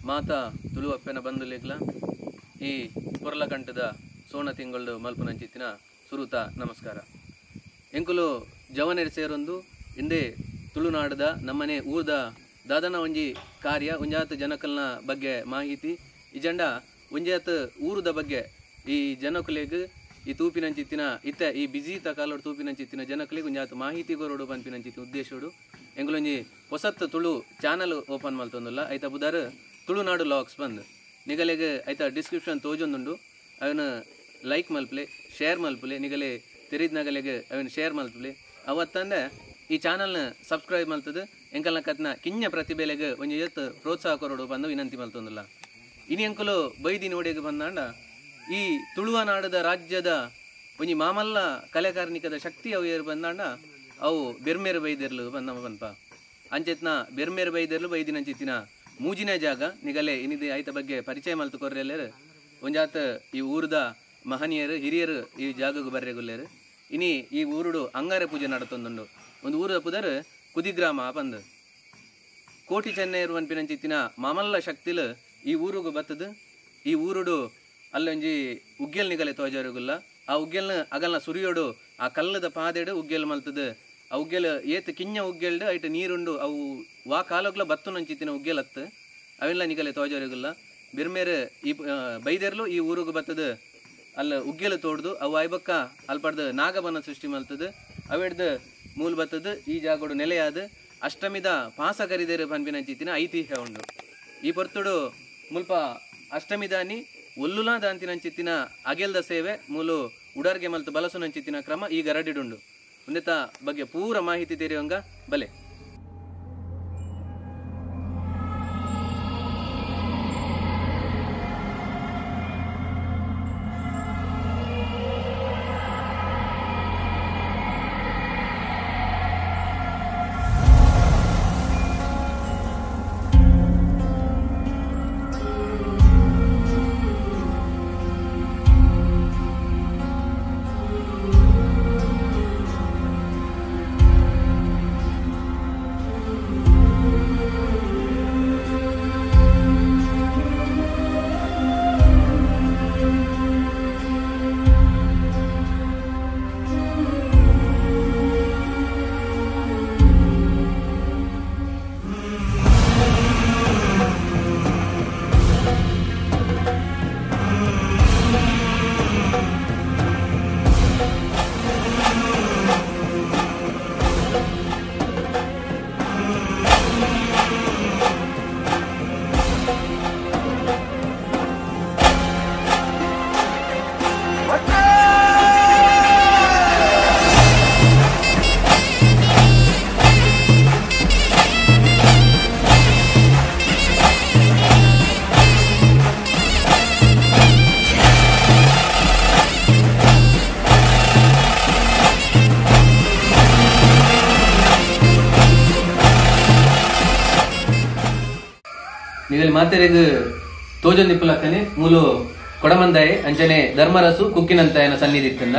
ಮಾತಾ ತುಳುವಪ್ಪೆನ ಬಂಧುಲೆಗ್ಲ ಈ ಪೊರ್ಲಕಂಠದ ಸೋಣ ತಿಂಗಳು ಮಲ್ಪುನಂಚಿತ್ತಿನ ಸುರುತ ನಮಸ್ಕಾರ. ಎಂಕುಲು ಜವನೆರ್ ಸೇರೊಂದು ಇಂದೇ ತುಳುನಾಡದ ನಮ್ಮನೆ ಊರ್ದ ದಾದನ ಒಂಜಿ ಕಾರ್ಯ ಒಂಜಾತ್ ಜನಕಲ್ನ ಬಗ್ಗೆ ಮಾಹಿತಿ ಇಜಂಡ ಒಂಜಾತ್ ಊರುದ ಬಗ್ಗೆ ಈ ಜನಕುಲೆಗ್ ಈ ತೂಪಿನಂಚಿತ್ತಿನ ಇತ್ತೆ ಈ ಬಿಜಿ ತಕಾಲೋಡು ತೂಪಿನಂಚಿತ್ತಿನ ಜನಕುಲೆಗ್ ಒಂಜಾತ್ ಮಾಹಿತಿ ಕೊರೊಡು ಪನ್ಪಿನಂಚಿತ್ತಿನ ಉದ್ದೇಶೋಡು ಎಂಕುಲೊಂಜಿ ಹೊಸತ್ ತುಳು ಚಾನಲ್ ಓಪನ್ ಮಲ್ತೊಂದುಲ್ಲ. ಐತ ಬುದಾರ್ ತುಳುನಾಡು ಲಾಗ್ಸ್ ಬಂದ್ ನಿಗಲೆಗ್ ಐತ ಡಿಸ್ಕ್ರಿಪ್ಷನ್ ತೋಜೊಂದುಂಡು. ಅವನ ಲೈಕ್ ಮಲ್ಪಲೆ, ಶೇರ್ ಮಲ್ಪಲೆ, ನಿಗಲೆ ತೆರಿದ್ನಗಲೆಗ್ ಅವನ್ ಶೇರ್ ಮಲ್ಪಲೆ. ಅವತ್ತಂದೆ ಈ ಚಾನಲ್ನ ಸಬ್ಸ್ಕ್ರೈಬ್ ಮಲ್ತದ ಎಂಕಲ್ನ ಕತ್ನ ಕಿನ್ಯ ಪ್ರತಿಭೆಲೆಗ್ ಒಂಜಿ ಎತ್ತು ಪ್ರೋತ್ಸಾಹ ಕೊರೊಡು ಬಂದು ವಿನಂತಿ ಮಲ್ತೊಂದುಲ್ಲ. ಇನಿ ಎಂಕುಲು ಬೈದಿ ನೋಡೆಗ್ ಬಂದಾಂಡ ಈ ತುಳುವನಾಡದ ರಾಜ್ಯದ ಒಂಜಿ ಮಾಮಲ್ಲ ಕಲೆಕಾರ್ನಿಕದ ಶಕ್ತಿ ಅವು ಏರು ಬಂದಾಂಡ ಅವು ಬೆರ್ಮೇರು ಬೈದೆರ್ಲು ಬಂದಮ್ಮ ಪನ್ಪ ಅಂಚೆತ್ನ ಬೆರ್ಮೇರು ಬೈದೆರ್ಲು ಬೈದಿನಂಚಿತ್ತಿನ ಮೂಜಿನೇ ಜಾಗ ನಿಗಲೆ ಇನಿದೆ ಐತ ಬಗ್ಗೆ ಪರಿಚಯ ಮಲ್ತು ಕೊರ್ರೆಲ್ಲೇರು. ಒಂಜಾತ ಈ ಊರುದ ಮಹನೀಯರು ಹಿರಿಯರು ಈ ಜಾಗಕ್ಕೆ ಬರ್ರೆಗುಲ್ಲೇರು. ಇನಿ ಈ ಊರುಡು ಅಂಗಾರೆ ಪೂಜೆ ನಡತೊಂದುಂಡು. ಒಂದು ಊರದ ಪುದರ್ ಕುದಿಗ್ರಾಮ ಪಂದ್. ಕೋಟಿ ಚೆನ್ನೈರು ಪನ್ಪಿನಂಚಿತ್ತಿನ ಮಾಮಲ್ಲ ಶಕ್ತಿಲು ಈ ಊರುಗು ಬತ್ತದು. ಈ ಊರುಡು ಅಲ್ಲೊಂಜಿ ಉಗ್ಗೆಲ್ ನಿಗಲೆ ತೋಜಾರುಗುಲ್ಲ. ಆ ಉಗ್ಗೆಲ್ನ ಅಗಲ್ನ ಸುರಿಯೋಡು ಆ ಕಲ್ಲದ ಪಾದೆಡು ಉಗ್ಗೆಲ್ ಮಲ್ತದು. ಆ ಉಗ್ಗೆಲ್ ಏತ್ ಕಿಂಜ ಉಗ್ಗೆಲ್ಡು ಐಟ್ ನೀರುಂಡು. ಅವು ವಾ ಕಾಲೋಗ್ಲ ಬತ್ತುನಂಚಿತ್ತಿನ ಉಗ್ಗೆಲ್ ಅತ್ತು ಅವೆಲ್ಲ ನಿಗಲೆ ತೋಜಾರುಗುಲ್ಲ. ಬಿರ್ಮೇರು ಈ ಬೈದೆರ್ಲು ಈ ಊರುಗು ಬತ್ತದು ಅಲ್ಲ ಉಗ್ಗೆಲು ತೋಡ್ದು ಅವು ಐಬಕ್ಕ ಅಲ್ಪಡ್ದು ನಾಗಬನ ಸೃಷ್ಟಿ ಮಲ್ತದು. ಅವೆಡ್ದು ಮೂಲ ಬತ್ತದು ಈ ಜಾಗೋಡು ನೆಲೆಯಾದ ಅಷ್ಟಮಿದ ಪಾಸ ಕರಿದೇರು ಪನ್ಪಿನಂಚಿತ್ತಿನ ಐತಿಹ್ಯ ಉಂಡು. ಈ ಪೊರ್ತುಡು ಮುಲ್ಪ ಅಷ್ಟಮಿದಾನಿ ಒಲ್ಲುಲಾ ದಾಂತಿನಂಚಿತ್ತಿನ ಅಗೆಲ್ದ ಸೇವೆ ಮೂಲು ಉಡರ್ಗೆ ಮಲ್ತು ಬಲಸುನಂಚಿತ್ತಿನ ಕ್ರಮ ಈ ಗರಡಿಡುಂಡು. ಉಂದೆತ ಬಗ್ಗೆ ಪೂರ ಮಾಹಿತಿ ತೆರೆಯುವಂಗ ಬಲೆ. ಮಾತೆರೆಗ್ ತೋಜನ್ ನಿಪ್ಪುಲಕ್ಕನೆ ಮೂಲು ಕೊಡಮಂದಾಯಿ ಅಂಚನೆ ಧರ್ಮರಸು ಕುಕ್ಕಿನಂತಾಯನ ಸನ್ನಿಧಿ ಇತ್ತನ್ನ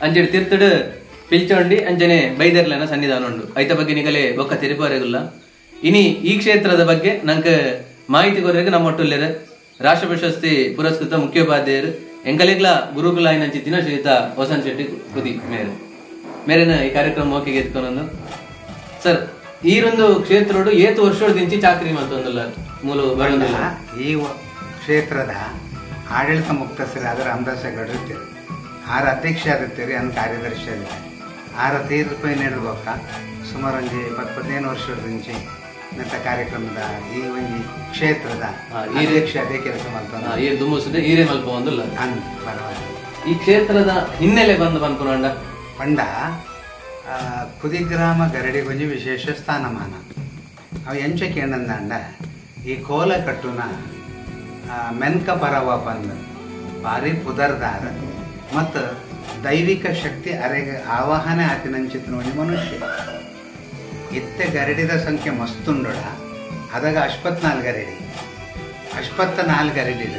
ಅಂಚೆಡ್ ತಿರ್ತುಡು ಪಿಲ್ಚೊಂಡಿ ಅಂಚನೆ ಬೈದರ್ಲನ ಸನ್ನಿಧಾನ ಉಂಡು. ಐತ ಬಗ್ಗೆ ನಿಗಲೆ ಬೊಕ್ಕ ತೆರಿಪವರೆಗುಲ್ಲ. ಇನಿ ಈ ಕ್ಷೇತ್ರದ ಬಗ್ಗೆ ನಂಗೆ ಮಾಹಿತಿ ಕೊರ್ರೆಗ್ ನಮ್ಮ ಒಟ್ಟುಲ್ಲೇರು ರಾಷ್ಟ್ರ ಪ್ರಶಸ್ತಿ ಪುರಸ್ಕೃತ ಮುಖ್ಯೋಪಾಧ್ಯಾಯರು ಎಂಕಲೆಗ್ಲ ಗುರುಕುಲಾಯಿನಂಚಿತ್ತಿನ ಶ್ರೀಯುತ ವಸಂತ ಶೆಟ್ಟಿ ಕುದಿ ಮೇರೆ ಮೇರೆನ ಈ ಕಾರ್ಯಕ್ರಮ ಮೋಕಿಗೆ ಎತ್ಕೊಂಡು. ಸರ್, ಈರೊಂದು ಕ್ಷೇತ್ರಡು ಏತು ವರ್ಷದಿಂಚಿ ಚಾಕ್ರಿ ಮಲ್ತೊಂದುಲ್ಲ ಮೂಲ ಬರೋದಿಲ್ಲ. ಈ ಕ್ಷೇತ್ರದ ಆಡಳಿತ ಮುಕ್ತಸ್ಥರಾದ ರಾಮದಾಸ ಗೌಡರು ಇರ್ತೀರಿ, ಆರು ಅಧ್ಯಕ್ಷ ಆಗಿರ್ತೀರಿ, ಅನ್ ಕಾರ್ಯದರ್ಶಿ ಆಗಿರ್ತಾರೆ. ಆರ ತೀರ್ಪು ನೀಡಬೇಕ ಸುಮಾರು ಒಂಜಿ 10-15 ವರ್ಷದಿಂಚಿ ನತ್ತ ಕಾರ್ಯಕ್ರಮದ ಈ ಒಂಜಿ ಕ್ಷೇತ್ರದ ಅಧ್ಯಕ್ಷ ಅದೇ ಕೆಲಸ ಮಲ್ತೊಂದು ಈರೇ ಮಲ್ಪ ಒಂದುಲ್ಲ ಅಂದ್ ಪರವಾಗಿಲ್ಲ. ಈ ಕ್ಷೇತ್ರದ ಹಿನ್ನೆಲೆ ಬಂದು ಪನ್ಪುನಂಡ ಪಂಡ ಕುದಿಗ್ರಾಮ ಗರಡಿಗೊಂಜಿ ವಿಶೇಷ ಸ್ಥಾನಮಾನ. ಅವು ಎಂಚ ಕೇಂದಂಡ ಈ ಕೋಲ ಕಟ್ಟುನ ಮೆನ್ಕ ಪರವ ಬಂದ ಭಾರಿ ಪುದರ್ದಾರ ಮತ್ತು ದೈವಿಕ ಶಕ್ತಿ ಅರೆಗೆ ಆವಾಹನೆ ಆತಿನಂಚಿತ್ತಿನ ಒಂಜಿ ಮನುಷ್ಯ. ಇತ್ತೆ ಗರಡಿದ ಸಂಖ್ಯೆ ಮಸ್ತುಂಡೋಡ ಅದಾಗ 84 ಗರಡಿ, 84 ಗರಡಿದ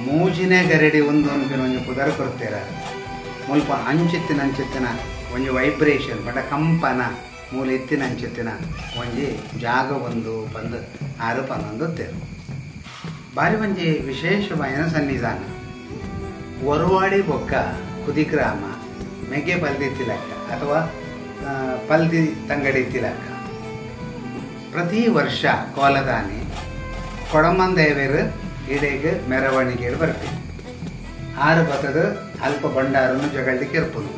ಮೂಜಿನೇ ಗರಡಿ ಒಂದು ಒಂಜಿ ಪುದರ್ ಕೊಡ್ತೀರ. ಮುಲ್ಪ ಅಂಚಿತ್ತಿನ ಅಂಚಿತ್ತಿನ ಒಂಜಿ ವೈಬ್ರೇಷನ್ ಬಟ್ ಕಂಪನ ಮೂಲ ಇತ್ತಿನ ಅಂಚಿತ್ತಿನ ಒಂಜಿ ಜಾಗ ಒಂದು ಬಂದು ಆರು ಪನ್ನೊಂದು ತೇರು. ಬಾರಿ ಒಂಜಿ ವಿಶೇಷವಾಯಿನ ಸನ್ನಿಧಾನ. ಒರವಾಡಿ ಬೊಕ್ಕ ಕುದಿಗ್ರಾಮ ಮೆಗೆ ಪಲ್ದಿ ತಿಲಕ್ಕ ಅಥವಾ ಪಲ್ದಿ ತಂಗಡಿ ತಿಲಕ್ಕ. ಪ್ರತಿ ವರ್ಷ ಕೋಲದಾನಿ ಕೊಡಮಂದೇವರು ಇಡೆಗೆ ಮೆರವಣಿಗೆ ಬರ್ತೀವಿ. ಆರು ಬತ್ತದ ಅಲ್ಪ ಭಂಡಾರನ್ನು ಜಗಳ್ಳಿ ಕೆರ್ಪುನು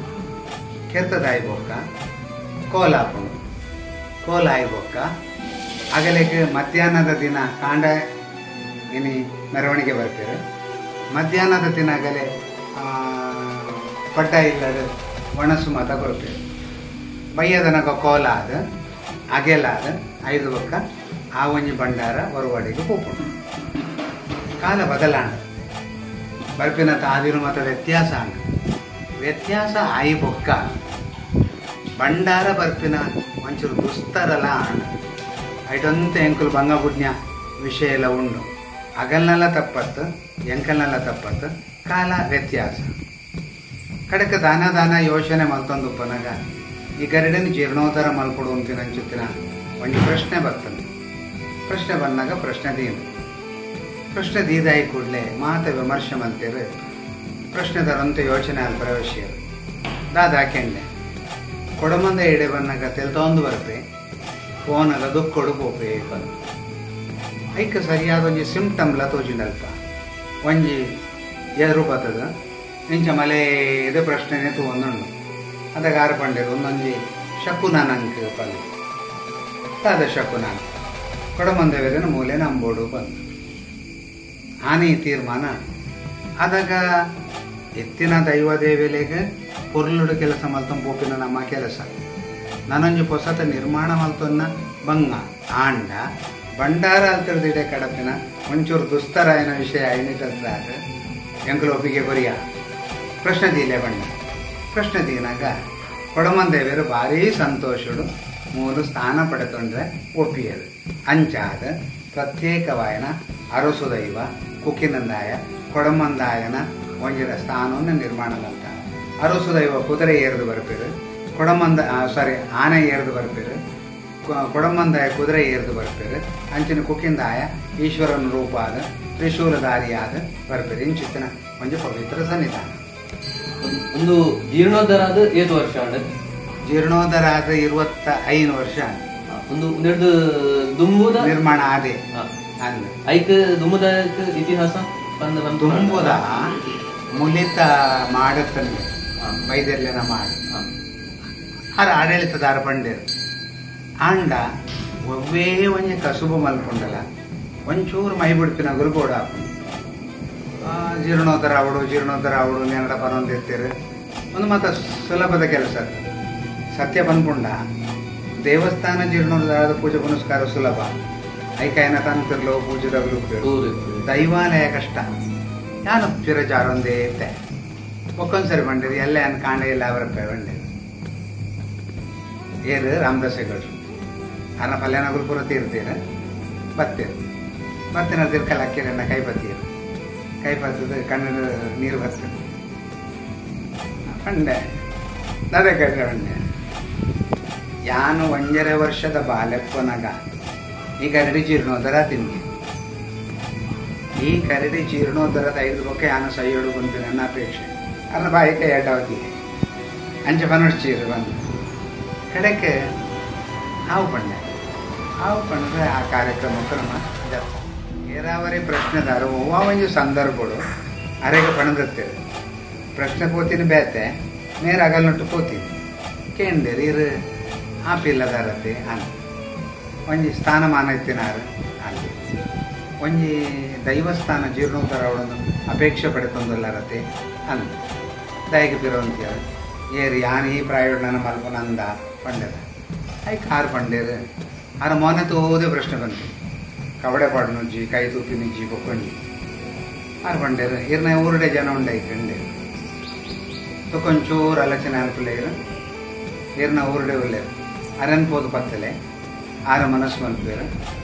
ಕೆರ್ತದಾಯಿ ಬೊಕ್ಕ ಕೋಲಾಪುನು ಕೋಲಾಯಿ ಬೊಕ್ಕ ಅಗಲಿಗೆ ಮಧ್ಯಾಹ್ನದ ದಿನ ಕಾಂಡ ಇನಿ ಮೆರವಣಿಗೆ ಬರ್ತೀರಿ. ಮಧ್ಯಾಹ್ನದ ದಿನ ಅಗಲೆ ಪಡ್ಡ ಇಲ್ಲದ ಒಣಸು ಮಾತ ಬರ್ತೀರಿ. ಬಯ್ಯದನಗ ಕೋಲ ಆದ ಅಗೆಲಾದ ಐದು ಬೊಕ್ಕ ಆ ಒಂಜಿ ಭಂಡಾರ ಹೊರವಾಡಿಗೆ ಪೋಪುಂಡು. ಕಾಲ ಬದಲಾಣ ಬರ್ಪಿನ ತಾದಿರು ಮಾತ ವ್ಯತ್ಯಾಸ ಆಂಡ. ವ್ಯತ್ಯಾಸ ಆಯಿ ಬೊಕ್ಕ ಭಂಡಾರ ಬರ್ಪಿನ ಒಂಚೂರು ದುಸ್ತರಲ ಆಂಡ. ಐಟಂತ ಎಂಕುಲು ಬಂಗಬುಡ್ನ್ಯ ವಿಷಯ ಎಲ್ಲ ಉಂಡು. ಅಗಲ್ನೆಲ್ಲ ತಪ್ಪತ್ತು ಎಂಕಲ್ನೆಲ್ಲ ತಪ್ಪತ್ತು ಕಾಲ ವ್ಯತ್ಯಾಸ. ಕಡಕ ದಾನ ದಾನ ಯೋಚನೆ ಮಲ್ತೊಂದು ಉಪ್ಪನಾಗ ಈ ಗರಡನ ಜೀರ್ಣೋದ್ಧಾರ ಮಲ್ಕೊಡು ಅಂತಿನ ಅಂಚುತ್ತಿನ ಒಂದು ಪ್ರಶ್ನೆ ಬರ್ತದೆ. ಪ್ರಶ್ನೆ ಬಂದಾಗ ಪ್ರಶ್ನೆ ದೀನು ಪ್ರಶ್ನೆ ದೀದಾಯಿ ಕೂಡಲೇ ಮಾತ ವಿಮರ್ಶೆ ಮಲ್ತೇರು. ಪ್ರಶ್ನೆದಾರಂತ ಯೋಚನೆ ಅಲ್ಲಿ ಪ್ರವೇಶಿಯರು ದಾದಾಕೆಂಡೆ ಕೊಡಮಂದ ಎಡೆ ಬಂದಾಗ ತೆಲ್ತೊಂದು ಬರ್ಪೆ ಫೋನಾಗ ದುಃಖ ಪೋಪೆ ಬಂದು ಐಕ ಸರಿಯಾದ ಒಂಜಿ ಸಿಂಪ್ಟಮ್ಲ ತೋಜಿಂಡಲ್ಪ ಒಂಜಿ ಎದುರು ಬರ್ತದ ಇಂಚ ಮಲೆ ಇದೇ ಪ್ರಶ್ನೆನೇ ತೂ ಒಂದುಂಡು. ಅದಾಗ ಆರು ಪಂಡೇರು ಒಂದೊಂಜಿ ಶಕುನ ನಂಗೆ ಪಲ್ಲೆ ದಾದ ಶಕುನ ಕೊಡಮಂದವೇರನ ಮೂಲೆ ನಂಬೋಡು ಬಂದು ಆನೆ ತೀರ್ಮಾನ. ಆದಾಗ ಎತ್ತಿನ ದೈವದೇವೆಲೆಗೆ ಪೊರ್ಲುಡು ಕೆಲಸ ಮಲ್ತೊಂದು ಪೋಪಿನ ನಮ್ಮ ಕೆಲಸ ನಾನೊಂಜಿ ಪೊಸತ ನಿರ್ಮಾಣ ಮಲ್ತೊನ್ನ ಬಂಗ ಆಂಡ ಭಂಡಾರ ಅಲ್ತಿರ್ದಿಡೆ ಕಡಪಿನ ಒಂಚೂರು ದುಸ್ತರಾಯನ ವಿಷಯ ಐನಿಟದ ಎಂಕುಲು ಒಪ್ಪಿಗೆ ಕೊರಿಯ ಪ್ರಶ್ನೆ ದೀಲೆ ಬಂಡ. ಪ್ರಶ್ನೆ ದೀನಾಗ ಕೊಡಮಂದೇವರು ಭಾರೀ ಸಂತೋಷಡು ಮೂಲು ಸ್ಥಾನ ಪಡೆತೊಂಡ್ರೆ ಒಪ್ಪಿಯರು. ಅಂಚಾದ ಪ್ರತ್ಯೇಕವಾಯನ ಅರಸುದೈವ ಕುಕ್ಕಿನಂದಾಯ ಕೊಡಮಂದಾಯನ ಒಂಜಿನ ಸ್ಥಾನವನ್ನು ನಿರ್ಮಾಣ ಮಾಡ್ತ. ಅರಸುದೈವ ಕುದುರೆ ಏರಿದು ಬರ್ಪಿರು, ಕೊಡಮಂದ ಸಾರಿ ಆನೆ ಏರಿದು ಬರ್ಪಿರು, ಕೊಡಮಂದಾಯ ಕುದುರೆ ಏರಿದು ಬರ್ಪಿರು, ಅಂಚಿನ ಕುಕ್ಕಿಂದಾಯ ಈಶ್ವರನ ರೂಪಾದ ತ್ರಿಶೂಲಧಾರಿಯಾದ ಬರ್ಪಿರು. ಇಂಚಿತ್ತಿನ ಒಂಜಿ ಪವಿತ್ರ ಸನ್ನಿಧಾನ. ಒಂದು ಜೀರ್ಣೋದ್ಧಾರ ಆದ ಏಳು ವರ್ಷ ಆಂಡ್. ಜೀರ್ಣೋದ್ಧಾರ ಆದ 25 ವರ್ಷ. ಒಂದು ಒಂದೆರಡು ದುಂಬುದ ನಿರ್ಮಾಣ ಆದೆ. ಐಕ್ ದುಂಬುದ ಇತಿಹಾಸ ದುಂಬುದ ಮುಲಿತ ಮಾಡತ್ತಂದೆ ಬೈದೆರ್ಲೆನ ಮಾಡ ಆರ ಆಡಳಿತದಾರ ಪಂಡೇರು ಆಂಡ ಒವ್ವೇ ಒಂಜಿ ಕಸುಬು ಮಲ್ಕೊಂಡಲ್ಲ ಒಂಚೂರು ಮೈ ಬಿಡ್ಪಿನ ಗುರುಗೋಡ ಜೀರ್ಣೋದ್ಧಾರ ಅವಡು ಜೀರ್ಣೋದ್ಧಾರ ಅವಡು ನೆನಡ ಪರೊಂದಿರ್ತೀರಿ. ಒಂದು ಮಾತ ಸುಲಭದ ಕೆಲಸ. ಸತ್ಯ ಬಂದ್ಕೊಂಡ ದೇವಸ್ಥಾನ ಜೀರ್ಣೋದ್ಧಾರದ ಪೂಜೆ ಪುನಸ್ಕಾರ ಸುಲಭ. ಐಕಾಯನ ತಂತಿರ್ಲೋ ಪೂಜೆದಾಗಲೂ ದೈವಾಲಯ ಕಷ್ಟ. ಯಾನು ಪಿರಜಾರೊಂದೇ ಇತ್ತೆ ಒಕ್ಕೊಂದ್ಸರಿ ಬಂಡಿರಿ ಎಲ್ಲ ಏನು ಕಾಂಡ ಇಲ್ಲ ಅವರಪ್ಪ ಬಂಡಿರಿ ಏರು ರಾಮದಾಸೇಗೌಡರು ಅನ್ನ ಪಲ್ಯನ ಗುರುಪುರ ತೀರ್ತೀರ ಬತ್ತೀರು ಬತ್ತಿನ ತಿರ್ಕಲ್ ಅಕ್ಕಿರನ್ನ ಕೈ ಬತ್ತೀರು ಕೈ ಬತ್ತದ ಕಣ್ಣಿನ ನೀರು ಬರ್ತದೆ ಪಂಡೆ ನಡೆ ಕಡ್ರೆ ಬಂಡೆ. ಯಾನು 1.5 ವರ್ಷದ ಬಾಲೆಪ್ಪನಾಗ ಈ ಕರಡಿ ಜೀರ್ಣೋದ್ಧಾರ ತಿನ್ಗೆ ಈ ಕರಡಿ ಜೀರ್ಣೋದ್ಧಾರದ 5 ಬೊಕ್ಕ ಯಾನು ಸೈಯೋಡು ಬಂತು ನನ್ನ ಅಪೇಕ್ಷೆ. ಅನ್ನ ಬಾಯಿ ಕೈ ಅಡ್ಡವತಿಗೆ ಅಂಚೆ ಪನೊಡ್ಚೀರು ಬಂದು ಕಡೆಗೆ ಹಾವು ಪಂಡೆ ಹಾವು ಪಂಡ್ರೆ ಆ ಕಾರ್ಯಕ್ರಮಕ್ಕೆ ನಮ್ಮ ಜತ್ತ ಏರಾವರಿ ಪ್ರಶ್ನೆದಾರು ಒವ್ವ ಒಂಜಿ ಸಂದರ್ಭಡು ಅರೆಗೆ ಪಣದಿರ್ತೇವೆ. ಪ್ರಶ್ನೆ ಪೋತೀನಿ ಬೇತೆ ನೇರ ಅಗಲ್ನೊಟ್ಟು ಪೋತೀನಿ ಕೇಂದೇರಿ ಇರು ಆಪಿಲ್ಲದಾರತೆ ಅನ್ನ ಒಂಜಿ ಸ್ಥಾನಮಾನ ಇತ್ತಿನಾರು ಅಲ್ಲಿ ಒಂಜಿ ದೈವಸ್ಥಾನ ಜೀರ್ಣೋದ್ಧಾರ ಅವಳನ್ನು ಅಪೇಕ್ಷೆ ಪಡೆತೊಂದಲ್ಲರತೆ ಅಂದ ದಯಗೆ ಪಿರೋಂತಿಯರು ಏರು ಯಾನ್ ಈ ಪ್ರಾಯೋಡ್ ಮಲ್ಪನ ಅಂದ ಪಂಡೆದ ಐಕ್ ಆರು ಪಂಡೇರು ಆರು ಮೋನೆ ತೋದೇ ಪ್ರಶ್ನೆ ಬಂತು ಕವಡೆ ಪಾಡನುಜ್ಜಿ ಕೈ ತೂಪಿನುಜ್ಜಿ ಬೊಕ್ಕೊಂಜಿ ಆರು ಪಂಡೇರು ಇರ್ನ ಊರುಡೆ ಜನ ಉಂಡೈಕ್ ತೊಕೊಂಚೂರು ಆಲೋಚನೆ ಅನ್ಪಿಲ್ಲೇರು ಇರ್ನ ಊರುಡೆ ಉಲ್ಲೇರು ಅರೆನ್ ಪೋದು ಪತ್ತಲೆ ಆರ ಮನಸ್ಸು ಮಲ್ಪೇರು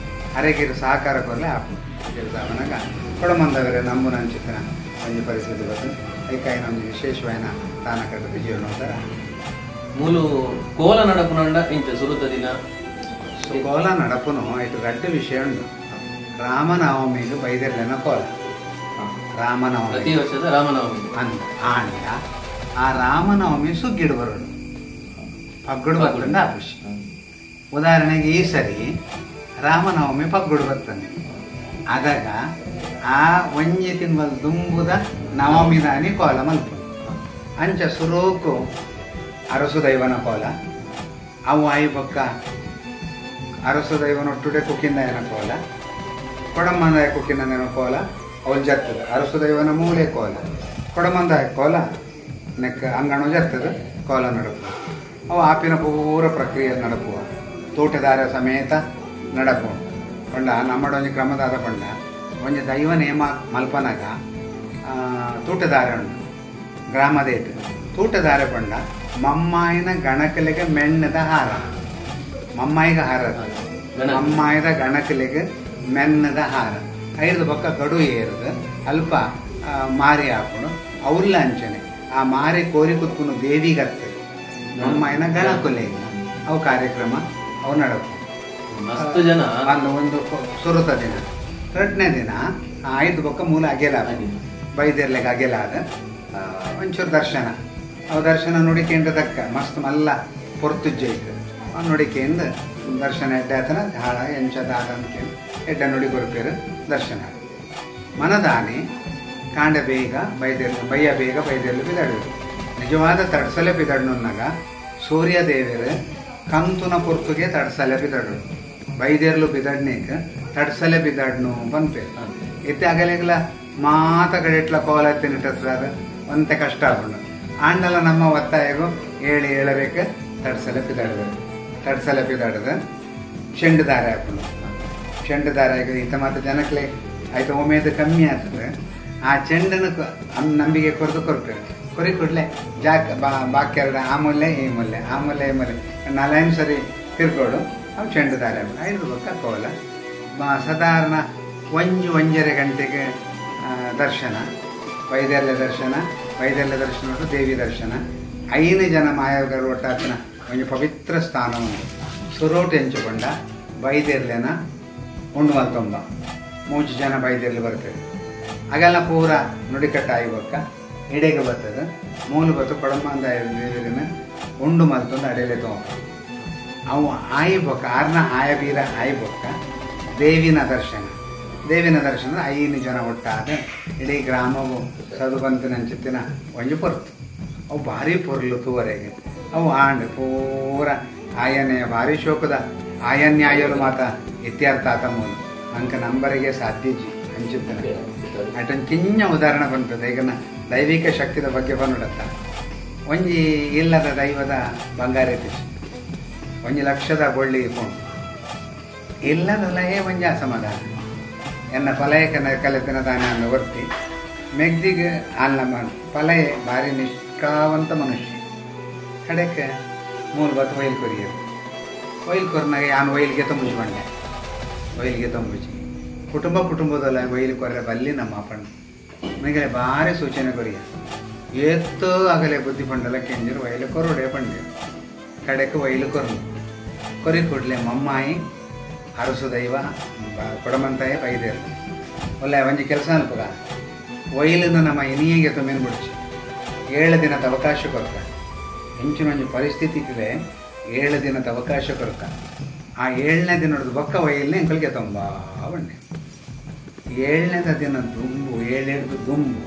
ಅರೆಗಿರು ಸಹಕಾರ ಕೊರಲೆ ಆಪು ಅವನಾಗ ಕೊಡಮಂದವರೆ ನಂಬುನ ಅಂಚಿತನ ಒಂಜಿ ಪರಿಸ್ಥಿತಿ ಬರ್ತದೆ. ಐಕಾಯಿನ ಒಂಜಿ ವಿಶೇಷವಾಯಿನ ತಾನ ಕಟ್ಟದ ಜೀರ್ಣೋದ್ಧಾರ. ಮೂಲು ಕೋಲ ನಡಪುನಂಡ ಇಂಚ ಸುರುತ ದಿನ ಕೋಲ ನಡಪುನು ಇಟ್ಟು ರಡ್ಡು ವಿಷಯ ಉಂಡು. ರಾಮನವಮಿಗೆ ಬೈದೆರ್ಲೆನ ಕೋಲ. ರಾಮನವಮಿ ಪ್ರತಿ ವರ್ಷದ ರಾಮನವಮಿ ಅಂದ ಆಂಡ ಆ ರಾಮನವಮಿ ಸುಗ್ಗಿಡು ಬರೋಡು ಪಗ್ಗುಡು ಬರ್ತಂದ ಆ ಖುಷಿ. ಉದಾಹರಣೆಗೆ ಈ ಸರಿ ರಾಮನವಮಿ ಪಗ್ಗುಡು ಬರ್ತಂದೆ ಆದಾಗ ಆ ಒಂಜಿ ತಿಂಬಲ್ ದುಂಬುದ ನವಮಿದಾನಿ ಕೋಲ ಮಲ್ಪು. ಅಂಚ ಸುರೂಕು ಅರಸು ದೈವನ ಕೋಲ, ಅವು ಆಯಿ ಬೊಕ್ಕ ಅರಸು ದೈವನೊಟ್ಟುಡೆ ಕುಕ್ಕಿಂದಯನ ಕೋಲ, ಕೊಡಮಂದಾಯ ಕುಕ್ಕಿಂದಯನ ಕೋಲ ಅವಳು ಜರ್ತದೆ. ಅರಸು ದೈವನ ಮೂಲೆ ಕೋಲ, ಕೊಡಮಂದಾಯ ಕೋಲ ನೆಕ್ ಅಂಗಣ ಜರ್ತದೆ ಕೋಲ ನಡಪುವ. ಅವು ಆಪಿನ ಪೂರ ಪ್ರಕ್ರಿಯೆ ನಡಪುವ, ತೋಟದಾರ ಸಮೇತ ನಡಪು. ಪಂಡ ನಮ್ಮಡೊಂಜಿ ಕ್ರಮದಾದ ಪಂಡ ಒಂಜಿ ದೈವ ನೇಮ ಮಲ್ಪನಾಗ ತೋಟದಾರ ಉಂಟು ಗ್ರಾಮದೇಟ್. ತೋಟದಾರ ಪಂಡ ಮಮ್ಮಾಯಿನ ಗಣಕಲಿಗೆ ಮೆಣ್ಣದ ಹಾರ, ಮಮ್ಮಾಯಿಗೆ ಹಾರ, ಮಮ್ಮಾಯಿದ ಗಣಕಲಿಗೆ ಮೆನ್ನದ ಹಾರ. ಐದು ಪಕ್ಕ ಗಡು ಏರದು ಅಲ್ಪ ಮಾರಿ ಹಾಕೊಂಡು ಅವ್ರಲ್ಲ ಅಂಚನೆ ಆ ಮಾರಿ ಕೋರಿ ಕುತ್ಕೊಂಡು ದೇವಿಗತ್ತೆ ಮಮ್ಮಾಯಿನ ಗಣಕುಲೆ ಅವು ಕಾರ್ಯಕ್ರಮ ಅವು ನಡಕು ಮಸ್ತ್ ಜನ. ಒಂದು ಒಂದು ಸುರುತ ದಿನ ಎರಡನೇ ದಿನ ಐದು ಪಕ್ಕ ಮೂಲ ಅಗೆಲ ಬೈದೆರ್ಲೆಗೆ ಅಗೆಲ ಆದ ಒಂಚೂರು ದರ್ಶನ. ಅವು ದರ್ಶನ ನುಡಿಕೆಂಡ ತಕ್ಕ ಮಸ್ತ್ ಮಲ್ಲ ಪೊರ್ತುಜ್ಜೈಕ್ ಅವು ನುಡಿಕೆಂದು ದರ್ಶನ ಎಡ್ಡೆ ಆತನ ಹಾಳ ಎಂಚ ದಾದ ಅಂದ್ಕೊಂಡು ಎಡ್ಡೆ ನುಡಿ ಕೊರ್ಪೇರು ದರ್ಶನ. ಮನದಾನಿ ಕಾಂಡ ಬೇಗ ಬೈದೆರ್ಲು ಬಯ್ಯ ಬೇಗ ಬೈದೆರ್ಲು ಬಿದಾಡುವರು. ನಿಜವಾದ ತಡ್ಸಲೆ ಬಿದಾಡ್ನುನ್ನಾಗ ಸೂರ್ಯದೇವರು ಕಂತುನ ಪೊರ್ತುಗೆ ತಡ್ಸಲೆ ಬಿದಾಡು ಬೈದೆರ್ಲು ಬಿದಾಡ್ನೇಕ ತಡ್ಸಲೆ ಬಿದಾಡ್ನು ಪನ್ಪೇರು. ಇತ್ತೆ ಆಗಲೆಗ್ಲ ಮಾತ ಕಡೆ ಇಟ್ಲ ಕೋಲ ತಿನ್ನಿಟ್ಟಾದ ಒಂತೆ ಕಷ್ಟ ಆಗುಂಡು. ಆಂಡಲ ನಮ್ಮ ಒತ್ತಾಯಗೂ ಏಳು ಏಳರೇಕ ತಡ್ಸಲೆ ಪಿದಾಡಬೇಕು. ತಡ್ಸಲೆ ಪಿದಾಡದ ಚೆಂಡು ದಾರ ಹಾಕೊಂಡು ಚೆಂಡು ದಾರ ಹಾಕಿದ ಇತ್ತ ಮಾತ್ರ ಜನಕ್ಲೆ ಆಯ್ತು ಒಮ್ಮೆದು ಕಮ್ಮಿ ಆಗ್ತದೆ. ಆ ಚೆಂಡನ್ನು ನಂಬಿಕೆ ಕೊರೆದು ಕೊರ್ಪೇರು ಕೊರಿ ಕೂಡಲೇ ಜಾಕ್ ಬಾಕ್ಯರ ಆ ಮೂಲೆ ಈ ಮೂಲೆ ಆ ಮೂಲೆ ಈ ಮೂಲೆ ನಾಲ್ಕು ಸರಿ ತಿರ್ಗೋಡು ಅವು ಚೆಂಡು ದಾರ ಹಾಕೊಂಡು ಐದು ಪಕ್ಕ ಕೋಲ ಸಾಧಾರಣ ಒಂಜು ಒಂಜರೆ ಗಂಟೆಗೆ ದರ್ಶನ, ವೈದ್ಯರ್ಲೆ ದರ್ಶನ, ವೈದ್ಯರ್ಲೆ ದರ್ಶನ ದೇವಿ ದರ್ಶನ. ಐನು ಜನ ಮಾಯವರು ಒಟ್ಟಾತನ ಒಂದು ಪವಿತ್ರ ಸ್ಥಾನ ಉಂಟು. ಸುರೋಟು ಎಂಚುಕೊಂಡ ಬೈದೆರ್ಲೆನ ಉಂಡು ಮಲ್ತೊಂಬ ಮೂಜು ಜನ ಬೈದೆರ್ಲು ಬರ್ತದೆ. ಹಾಗೆಲ್ಲ ಪೂರ ನುಡಿಕಟ್ಟಾಯಿ ಬೊಕ್ಕ ಇಡೆಗೆ ಬರ್ತದೆ. ಮೂಲು ಬತ್ತು ಕೊಡಂಬಂದ ದೇವರಿನ ಉಂಡು ಮಲ್ತೊಂದು ಅಡೆಲೆ ತೊಂಬ ಅವು ಆಯಿ ಬೊಕ್ಕ ಆರ್ನ ಆಯಬೀರ ಆಯಿ ಬೊಕ್ಕ ದೇವಿನ ದರ್ಶನ. ದೇವಿನ ದರ್ಶನ ಐನು ಜನ ಒಟ್ಟಾದ ಇಡೀ ಗ್ರಾಮವು ಸದುಬಂತಿನಂಚಿತ್ತಿನ ಒಂಜಿ ಪೊರ್ತು. ಅವು ಭಾರಿ ಪೊರ್ಲು ತೂವರೆಗೆ ಅವು ಆಂಡ್ ಪೂರ ಆಯನೇ ಭಾರಿ ಶೋಕದ ಆಯನ್ಯಾಯಲು ಮಾತ ಇತ್ಯರ್ಥ ಆತ ಮೂಲ ಅಂಕ ನಂಬರಿಗೆ ಸಾಧ್ಯಜಿ ಅಂಚಿತ್ತನ ಅಟೊಂದು ಕಿಂಜ ಉದಾಹರಣೆ ಬಂತದೆ. ಈಗ ದೈವಿಕ ಶಕ್ತಿದ ಬಗ್ಗೆ ಬಂದ್ಬಿಡತ್ತ. ಒಂಜಿ ಇಲ್ಲದ ದೈವದ ಬಂಗಾರ ಒಂಜಿ ಲಕ್ಷದ ಬೊಳ್ಳಿ ಫೋನ್ ಇಲ್ಲದಲ್ಲೇ ಒಂಜಿ ಅಸಮಾಧಾನ ಎನ್ನ ಪಲಯಕ ಕಲೆತಿನ ತಾನೇ ಅಂದ ವರ್ತಿ ಮೆಗ್ದಿಗೆ ಅಲ್ಲ ಪಲಯೆ ಭಾರಿ ನಿಷ್ಠಾವಂತ ಮನುಷ್ಯ. ಕಡೆಗೆ ಮೂರು ಬತ್ತು ಒಯ್ಲು ಕೊರಿಯರು ಒಯ್ಲು ಕೊರ್ನಾಗ ಯಾನು ಒಯ್ಲಿಗೆ ತಂಬುಜಿ ಬಂಡೆ ಒಯ್ಲಿಗೆ ತಂಬುಜಿ ಕುಟುಂಬ ಕುಟುಂಬದಲ್ಲ ಒಯ್ಲು ಕೊರ್ರೆ ಬಲ್ಲಿ ನಮ್ಮ ಅಪ್ಪಣ್ಣ ಮಿಗಲೆ ಭಾರಿ ಸೂಚನೆ ಕೊರಿಯ ಏತ್ತೋ ಆಗಲೆ ಬುದ್ಧಿ ಪಂಡಲ ಕೆಂಜರು ಒಯ್ಲು ಕೊರೊಡೆ ಪಂಡೆ. ಕಡೆಗೆ ಒಯ್ಲು ಕೊರ್ನು ಕೊರಿ ಕೂಡಲೇ ಮಮ್ಮಾಯಿ ಅರಸು ದೈವ ಕೊಡಮಂತಾಯ ಬೈದೇರು ಒಳ್ಳೆ ಒಂಜಿ ಕೆಲಸ ಅನ್ಪಗ ಒಯ್ಲಿನ ನಮ್ಮ ಇನಿಯಗೆ ತೊಂಬೆನ್ ಬಿಡ್ಚಿ 7 ದಿನದ ಅವಕಾಶ ಕೊರ್ಕ ಹೆಂಚಿನ ಒಂಜಿ ಪರಿಸ್ಥಿತಿ ಇದ್ರೆ 7 ದಿನದ ಅವಕಾಶ ಕೊರ್ಕ ಆ 7ನೇ ದಿನದ ಬೊಕ್ಕ ಒಯ್ಯಲ್ನೇ ಅಂಕಲ್ಗೆ ತೊಂಬ ಬಂಡೆ. 7ನೇ ದಿನ ದುಂಬು ಏಳೆಡ್ದು ದುಂಬು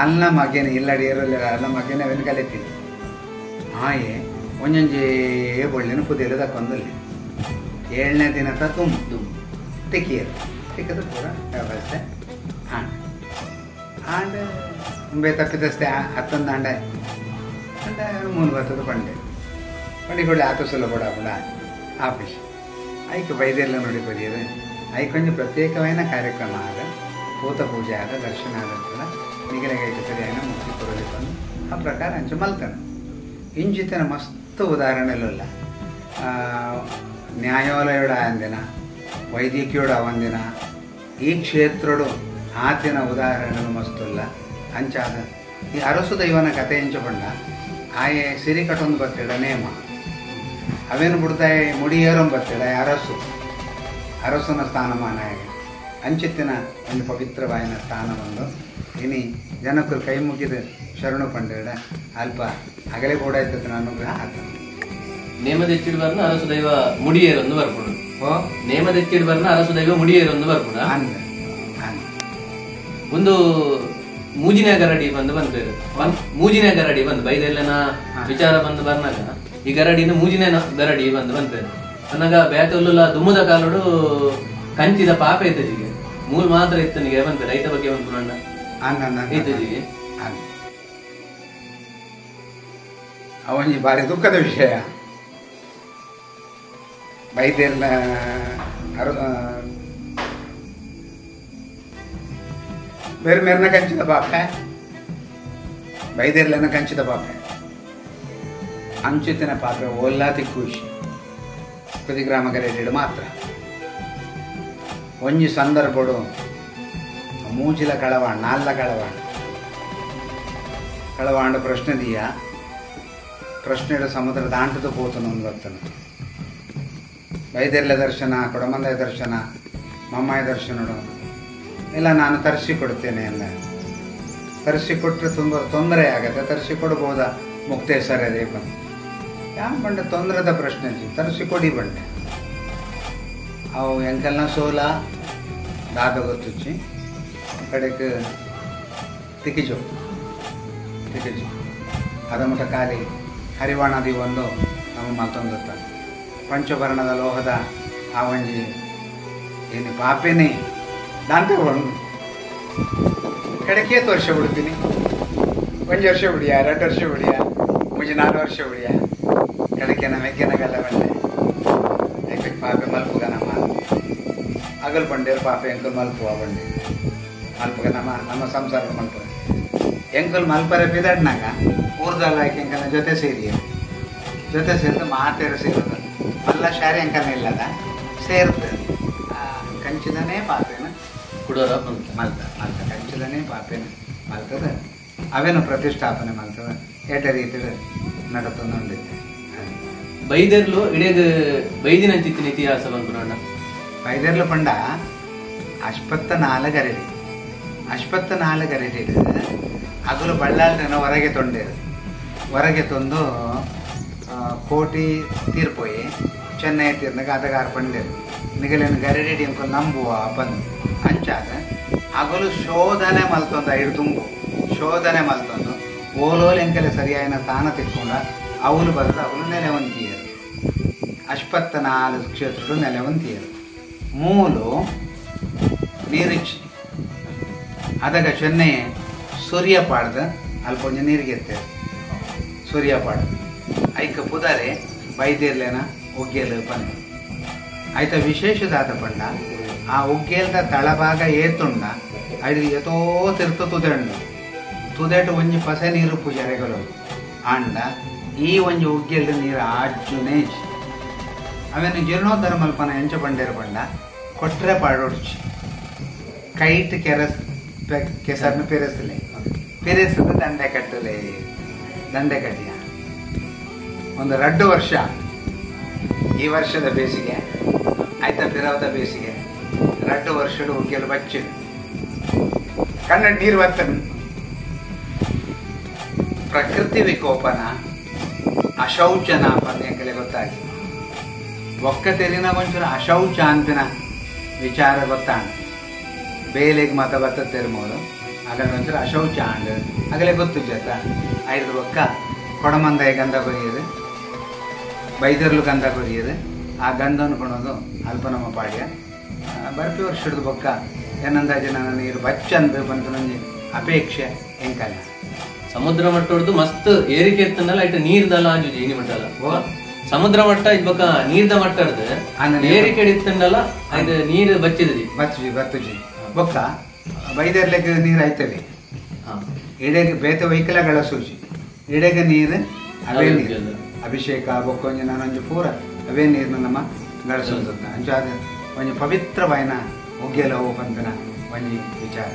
ಅಲ್ಲ ಮಗೇನೆ ಇಲ್ಲಡಿ ಏರಲ್ಲ ಅಲ್ಲ ಮಗೇನೆ ಅವನ ಕಲಿತೀನಿ ಆಯೆ ಒಂಜೊಂಜೇ ಬೊಳ್ಳಿನ ಪುದಿಯಲು ತಕ್ಕೊಂದಲ್ಲಿ 7ನೇ ದಿನ ತುಂಬು ದುಂಬು ತೆಕ್ಕಿಯರು ತೆಕ್ಕದು ಪೂರ ವ್ಯವಸ್ಥೆ ಆಂಡ್ ಆಂಡ್ ಮುಂಬೈ ತಪ್ಪಿದಷ್ಟೇ ಹತ್ತೊಂದು ಆಂಡೆ ಅಂಡ ಮೂರು ಬರ್ತದ ಪಂಡೆ ಪಂಡಿಕೊಳ್ಳಿ ಆತು ಸುಲಭ ಕೊಡ ಆಫೀಸ್ ಐಕ್ ಬೈದೆಲ್ಲ ನೋಡಿ ಕೊರಿಯರು ಐಕೊಂಜಿ ಪ್ರತ್ಯೇಕమైన ಕಾರ್ಯಕ್ರಮ ಆದ ಭೂತ ಪೂಜೆ ಆದ ದರ್ಶನ ಆದಂತೆಲ್ಲ ಮಿಗಲೆಗೆ ಸರಿಯಾಗಿ ಮುಕ್ತಿ ಕೊರಲಿಕ್ಕೆ ಆ ಪ್ರಕಾರ ಅಂಚು ಮಲ್ತಾನೆ. ಇಂಚಿತನ ಮಸ್ತ್ ಉದಾಹರಣೆಲ್ಲ ನ್ಯಾಯಾಲಯೋಡ ಅಂದಿನ ವೈದ್ಯಕೀಯೋಡ ಒಂದಿನ ಈ ಕ್ಷೇತ್ರಡು ಆತಿನ ಉದಾಹರಣೆಗಳು ಮಸ್ತುಲ್ಲ ಅಂಚಾದ. ಈ ಅರಸು ದೈವನ ಕತೆ ಎಂಚುಕೊಂಡ ಆಯೆ ಸಿರಿ ಕಟ್ಟೊಂದು ಬತ್ತಿಡ ನೇಮ ಅವೇನು ಬಿಡ್ತಾಯಿ ಮುಡಿಯೇರೋ ಬತ್ತಿಡ ಅರಸು ಅರಸನ ಸ್ಥಾನಮಾನ ಅಂಚಿತ್ತಿನ ಒಂದು ಪವಿತ್ರವಾಯಿನ ಸ್ಥಾನ ಒಂದು ಇನಿ ಜನಕ್ಕರು ಕೈ ಮುಗಿದ ಶರಣು ಪಂಡೇಡ ಅಲ್ಪ ಅಗಲೆ ಬೋಡಾಯ್ತದ ಅನುಗ್ರಹ ಆತ. ನೇಮದೆಚ್ಚಿಡ್ ಬರ್ನ ಅರಸು ದೈವ ಮುಡಿಯೇರೊಂದು ಬರ್ಪುಂಡು. ಓ ನೇಮದೆಚ್ಚಿಡ್ ಬರ್ನ ಅರಸು ದೈವ ಮುಡಿಯೇರೊಂದು ಬರ್ಪುಂಡು. ಒಂದು ಮೂಜಿನ ಗರಡಿ ಬಂದು ಬಂದ್ಬೇರು ಮೂಜಿನ ಗರಡಿ ಬಂದು ಬೈದೆಲ್ಲನ ವಿಚಾರ ಬಂದು ಬರ್ನಾಗ ಈ ಗರಡಿನ ಮೂಜಿನ ಗರಡಿ ಬಂದು ಬಂದ್ಬೇರು ಅನ್ನಾಗ ಬೇತಲ್ಲುಲ ದುಮ್ಮದ ಕಾಲೋಡು ಕಂಚಿದ ಪಾಪ ಇತ್ತಜಿಗೆ ಮೂಲ್ ಮಾತ್ರ ಇತ್ತನಿಗೆ ಬಂತ ರೈತ ಬಗ್ಗೆ ಒಂದು ಪುನಣ್ಣ ಇತ್ತಜಿಗೆ. ಅವನಿ ಭಾರಿ ದುಃಖದ ವಿಷಯ. ಬೈದೆಲ್ಲ ಬೇರೆ ಮೇರ್ನ ಕಂಚಿದ ಪಾಪೆ ಬೈದೆರ್ಲೆನ ಕಂಚಿದ ಪಾಪೆ ಅಂಚಿತಿನ ಪಾಪೆ ಓಲ್ಲಾತಿ ಖುಷಿ ಪ್ರತಿ ಗ್ರಾಮ ಗರೆಡು ಮಾತ್ರ. ಒಂಜಿ ಸಂದರ್ಭಡು ಮೂಜಿಲ ಕಳವಾಣ ನಾಲ್ಲ ಕಳವಾಣ ಕಳವಾಂಡ ಪ್ರಶ್ನೆ ದೀಯ ಪ್ರಶ್ನೆಡ ಸಮುದ್ರ ದಾಂಟದ ಪೋತನು ಒಂದು ಬರ್ತನ. ಬೈದೆರ್ಲೆ ದರ್ಶನ ಕೊಡಮಂದಾಯ ದರ್ಶನ ಮಮ್ಮಾಯ ದರ್ಶನಡು ಎಲ್ಲ ನಾನು ತರಿಸಿ ಕೊಡ್ತೇನೆ ಎಲ್ಲ ತರಿಸಿಕೊಟ್ರೆ ತುಂಬ ತೊಂದರೆ ಆಗತ್ತೆ, ತರಿಸಿಕೊಡ್ಬೋದಾ ಮುಕ್ತೇಶ್ವರ ಬಂದು ಯಾವ ಬಂಡೆ ತೊಂದರೆದ ಪ್ರಶ್ನೆ ತರಿಸಿಕೊಡಿ ಬಂಡೆ ಅವು ಎಂಕಲ್ನ ಸೋಲ ದಾದ ಗೊತ್ತುಚ್ಚಿ ಕಡೆಗೆ ತಿಕ್ಕಿಜು ತಿಕ್ಕಿಜು ಅದ ಮಟ್ಟ ಖಾಲಿ ಹರಿವಾಣದಿ ಒಂದು ನಮ್ಮ ಮತ್ತೊಂದು ಪಂಚಭರಣದ ಲೋಹದ ಆ ಒಂಜಿ ಏನು ಪಾಪೇನೆ ದಾಂತೆ ಒಂದು ಕಡೆಗೆ ಏತು ವರ್ಷ ಬಿಡ್ತೀನಿ, ಒಂದು ವರ್ಷ ಬಿಡಿಯ, 2 ವರ್ಷ ಬಿಡಿಯ, ಮುಂಚೆ 4 ವರ್ಷ ಬಿಡಿಯ, ಕಡೆಗೆ ನಮ್ಮ ಹೆಗ್ಗೆನಗಲ್ಲ ಬಂಡೆ ಯಾಕೆ ಪಾಪೆ ಮಲ್ಪುಗ ನಮ್ಮ ಅಗಲ್ ಬಂಡೇರು ಪಾಪೆ ಎಂಕಲ್ ಮಲ್ಪುವ ಬಂಡೆ ಮಲ್ಪುಗ ನಮ್ಮ ನಮ್ಮ ಸಂಸಾರ ಮಲ್ಪುಗ ಎಂಕಲ್ ಮಲ್ಪರೆ ಬಿದಡ್ನಾಗ ಊರ್ದಲ್ಲ ಎಂಕಲ್ನ ಜೊತೆ ಸೇರಿ ಜೊತೆ ಸೇರಿದ ಮಾತೇರು ಸೇರೋದು ಅಲ್ಲ ಶಾರಿ ಎಂಕಲ್ನ ಇಲ್ಲದ ಸೇರ್ದು ಕಂಚಿದನೇ ಪಾಪೇನ ಕುಡೋರ ಮಲ್ತ ಮಲ್ತ ಕಂಚಿದನೇ ಪಾಪೇನ ಮಲ್ತದ ಅವೇನು ಪ್ರತಿಷ್ಠಾಪನೆ ಮಲ್ತದ ಎಡ್ಡ ರೀತಿ ನಡತೊಂದುಂಡಿದ್ದೆ. ಬೈದೆರ್ಲು ಇಡೀ ಬೈದಿನಂಚಿತ್ತಿನ ಇತಿಹಾಸ ಬಂತು. ಬೈದೆರ್ಲು ಪಂಡ 84 ಗರಡಿ 84 ಗರಡಿ ಅಗಲು ಬಳ್ಳಾಲ್ನ ಹೊರಗೆ ತೊಂಡೇರು ಹೊರಗೆ ತಂದು ಕೋಟಿ ತೀರ್ಪೋಯಿ ಚೆನ್ನೈ ತೀರ್ನಾಗ ಅದಗಾರ ಪಂಡೇರು ನಿಗಲೇನು ಗರಡಿ ಅಂಕೊಂಡು ನಂಬುವ ಬಂದು ಅಂಚಾದ ಅಗಲು ಶೋಧನೆ ಮಲ್ತೊಂದು ಐದು ತುಂಬು ಶೋಧನೆ ಮಲ್ತೊಂದು ಓಲೋಲ್ ಎಂಕಲೆ ಸರಿಯಾಯಿನ ತಾನ ತಿಕ್ಕೊಂಡ ಅವಲು ಬರೆದು ಅವಲು ನೆಲೆ ಹೊಂದಿಯರು 84 ಕ್ಷೇತ್ರಡು ನೆಲೆ ಹೊಂದಿಯರು ಮೂಲು ನೀರಿಚ್ಚಿ ಅದಾಗ ಚೆನ್ನೈ ಸೂರ್ಯ ಪಾಡ್ದ ಅಲ್ಪ ಒಂಜಿ ನೀರಿಗೆ ಸೂರ್ಯ ಪಾಡ್ದ ಐಕ ಪುದಾರೆ ಬೈದಿರ್ಲೇನ ಒಗ್ಗೇಲು ಬಂದು ಆಯ್ತ ವಿಶೇಷದಾದ ಪಂಡ ಆ ಉಗ್ಗೇಲ್ದ ತಳಭಾಗ ಏತುಂಡ ಐದು ಏತೋ ತಿರ್ತು ತುದೆಂಡು ತುದೆಟು ಒಂಜಿ ಪಸೆ ನೀರು ಪೂಜಾರೆಗಳು ಆಂಡ ಈ ಒಂಜಿ ಉಗ್ಗೇಲ್ದ ನೀರು ಆಜ್ಜುನೇ ಅವೇನು ಜೀರ್ಣೋದ್ಧಾರ ಮಲ್ಪನ ಎಂಚ ಬಂಡೇರು ಪಂಡ ಕೊಟ್ರೆ ಪಾಡೋಡ್ಚಿ ಕೈಟ್ ಕೆರಸ್ ಕೆಸರ್ನ ಪೆರೆಸಲೆ ಪೆರೆಸದ ದಂಡೆ ಕಟ್ಟಲೆ ದಂಡೆ ಕಟ್ಟಿಯ ಒಂದು 2 ವರ್ಷ ಈ ವರ್ಷದ ಬೇಸಿಗೆ ಆಯ್ತಾ ಪಿರವದ ಬೇಸಿಗೆ 2 ವರ್ಷಡು ಉಗ್ಗೇಲು ಬಚ್ಚಿಡು ಕನ್ನಡ ನೀರು ಬರ್ತದೆ. ಪ್ರಕೃತಿ ವಿಕೋಪನ ಅಶೌಚನ ಪಂದ್ಯಂಕಲೆ ಗೊತ್ತಾಗಿ ಒಕ್ಕ ತೆರಿನ ಒಂಚೂರು ಅಶೌಚ ಅಂತಿನ ವಿಚಾರ ಗೊತ್ತಾಣ ಬೇಲೆಗೆ ಮಾತ ಬತ್ತ ತೆರ್ಮೋದು ಆಗಲೇ ಒಂಚೂರು ಅಶೌಚ ಅಂಡ್ ಆಗಲೇ ಗೊತ್ತು ಜತ ಐದು ಒಕ್ಕ ಕೊಡಮಂದಾಯ ಗಂಧ ಕೊರಿಯದು ಬೈದರ್ಲು ಗಂಧ ಕೊರಿಯದು ಆ ಗಂಧವನ್ನು ಕೊಡೋದು ಅಲ್ಪ ನಮ್ಮ ಪಾಡ್ಯ ಬರ್ಪಿ ವರ್ಷ ಹಿಡಿದು ಬೊಕ್ಕ ಏನಂದಾಜು ನನ್ನ ನೀರು ಬಚ್ಚಂದು ಬಂತು ನಂಗೆ ಅಪೇಕ್ಷೆ ಎಂಕಲ್ಲ. ಸಮುದ್ರ ಮಟ್ಟ ಮಸ್ತ್ ಏರಿಕೆ ಇತ್ತಂದಲ್ಲ ಐಟ ನೀರ್ದಲ್ಲ ಅಂಜುಜಿ ಇನಿ ಮಟ್ಟಲ್ಲ ಸಮುದ್ರ ಮಟ್ಟ ಇದ್ ಬೊಕ್ಕ ನೀರ್ದ ಮಟ್ಟ ಏರಿಕೆ ಇತ್ತಂದಲ್ಲ ಐದು ನೀರು ಬಚ್ಚಿದ್ರಿ ಬಚ್ಚುಜಿ ಬತ್ತುಜಿ ಬೊಕ್ಕ ಬೈದರ್ಲೆಗ್ ನೀರು ಆಯ್ತವೆ ಇಡೆಗೆ ಬೇತೆ ವೈಕಲಗಳ ಸೂಚಿ ಇಡೆಗೆ ನೀರು ಅವೇ ನೀರು ಅಭಿಷೇಕ ಬೊಕ್ಕ ಒಂಜಿ ನಾನೊಂಜಿ ಪೂರ ಅವೇ ನೀರನ್ನ ನಮ್ಮ ಗಳಸೋದು ಅಂಚಾದ ಒಂಜಿ ಪವಿತ್ರವಾಯಿನ ಒಗ್ಗೆಲ ಹೋಗಂತನ ಒಂಜಿ ವಿಚಾರ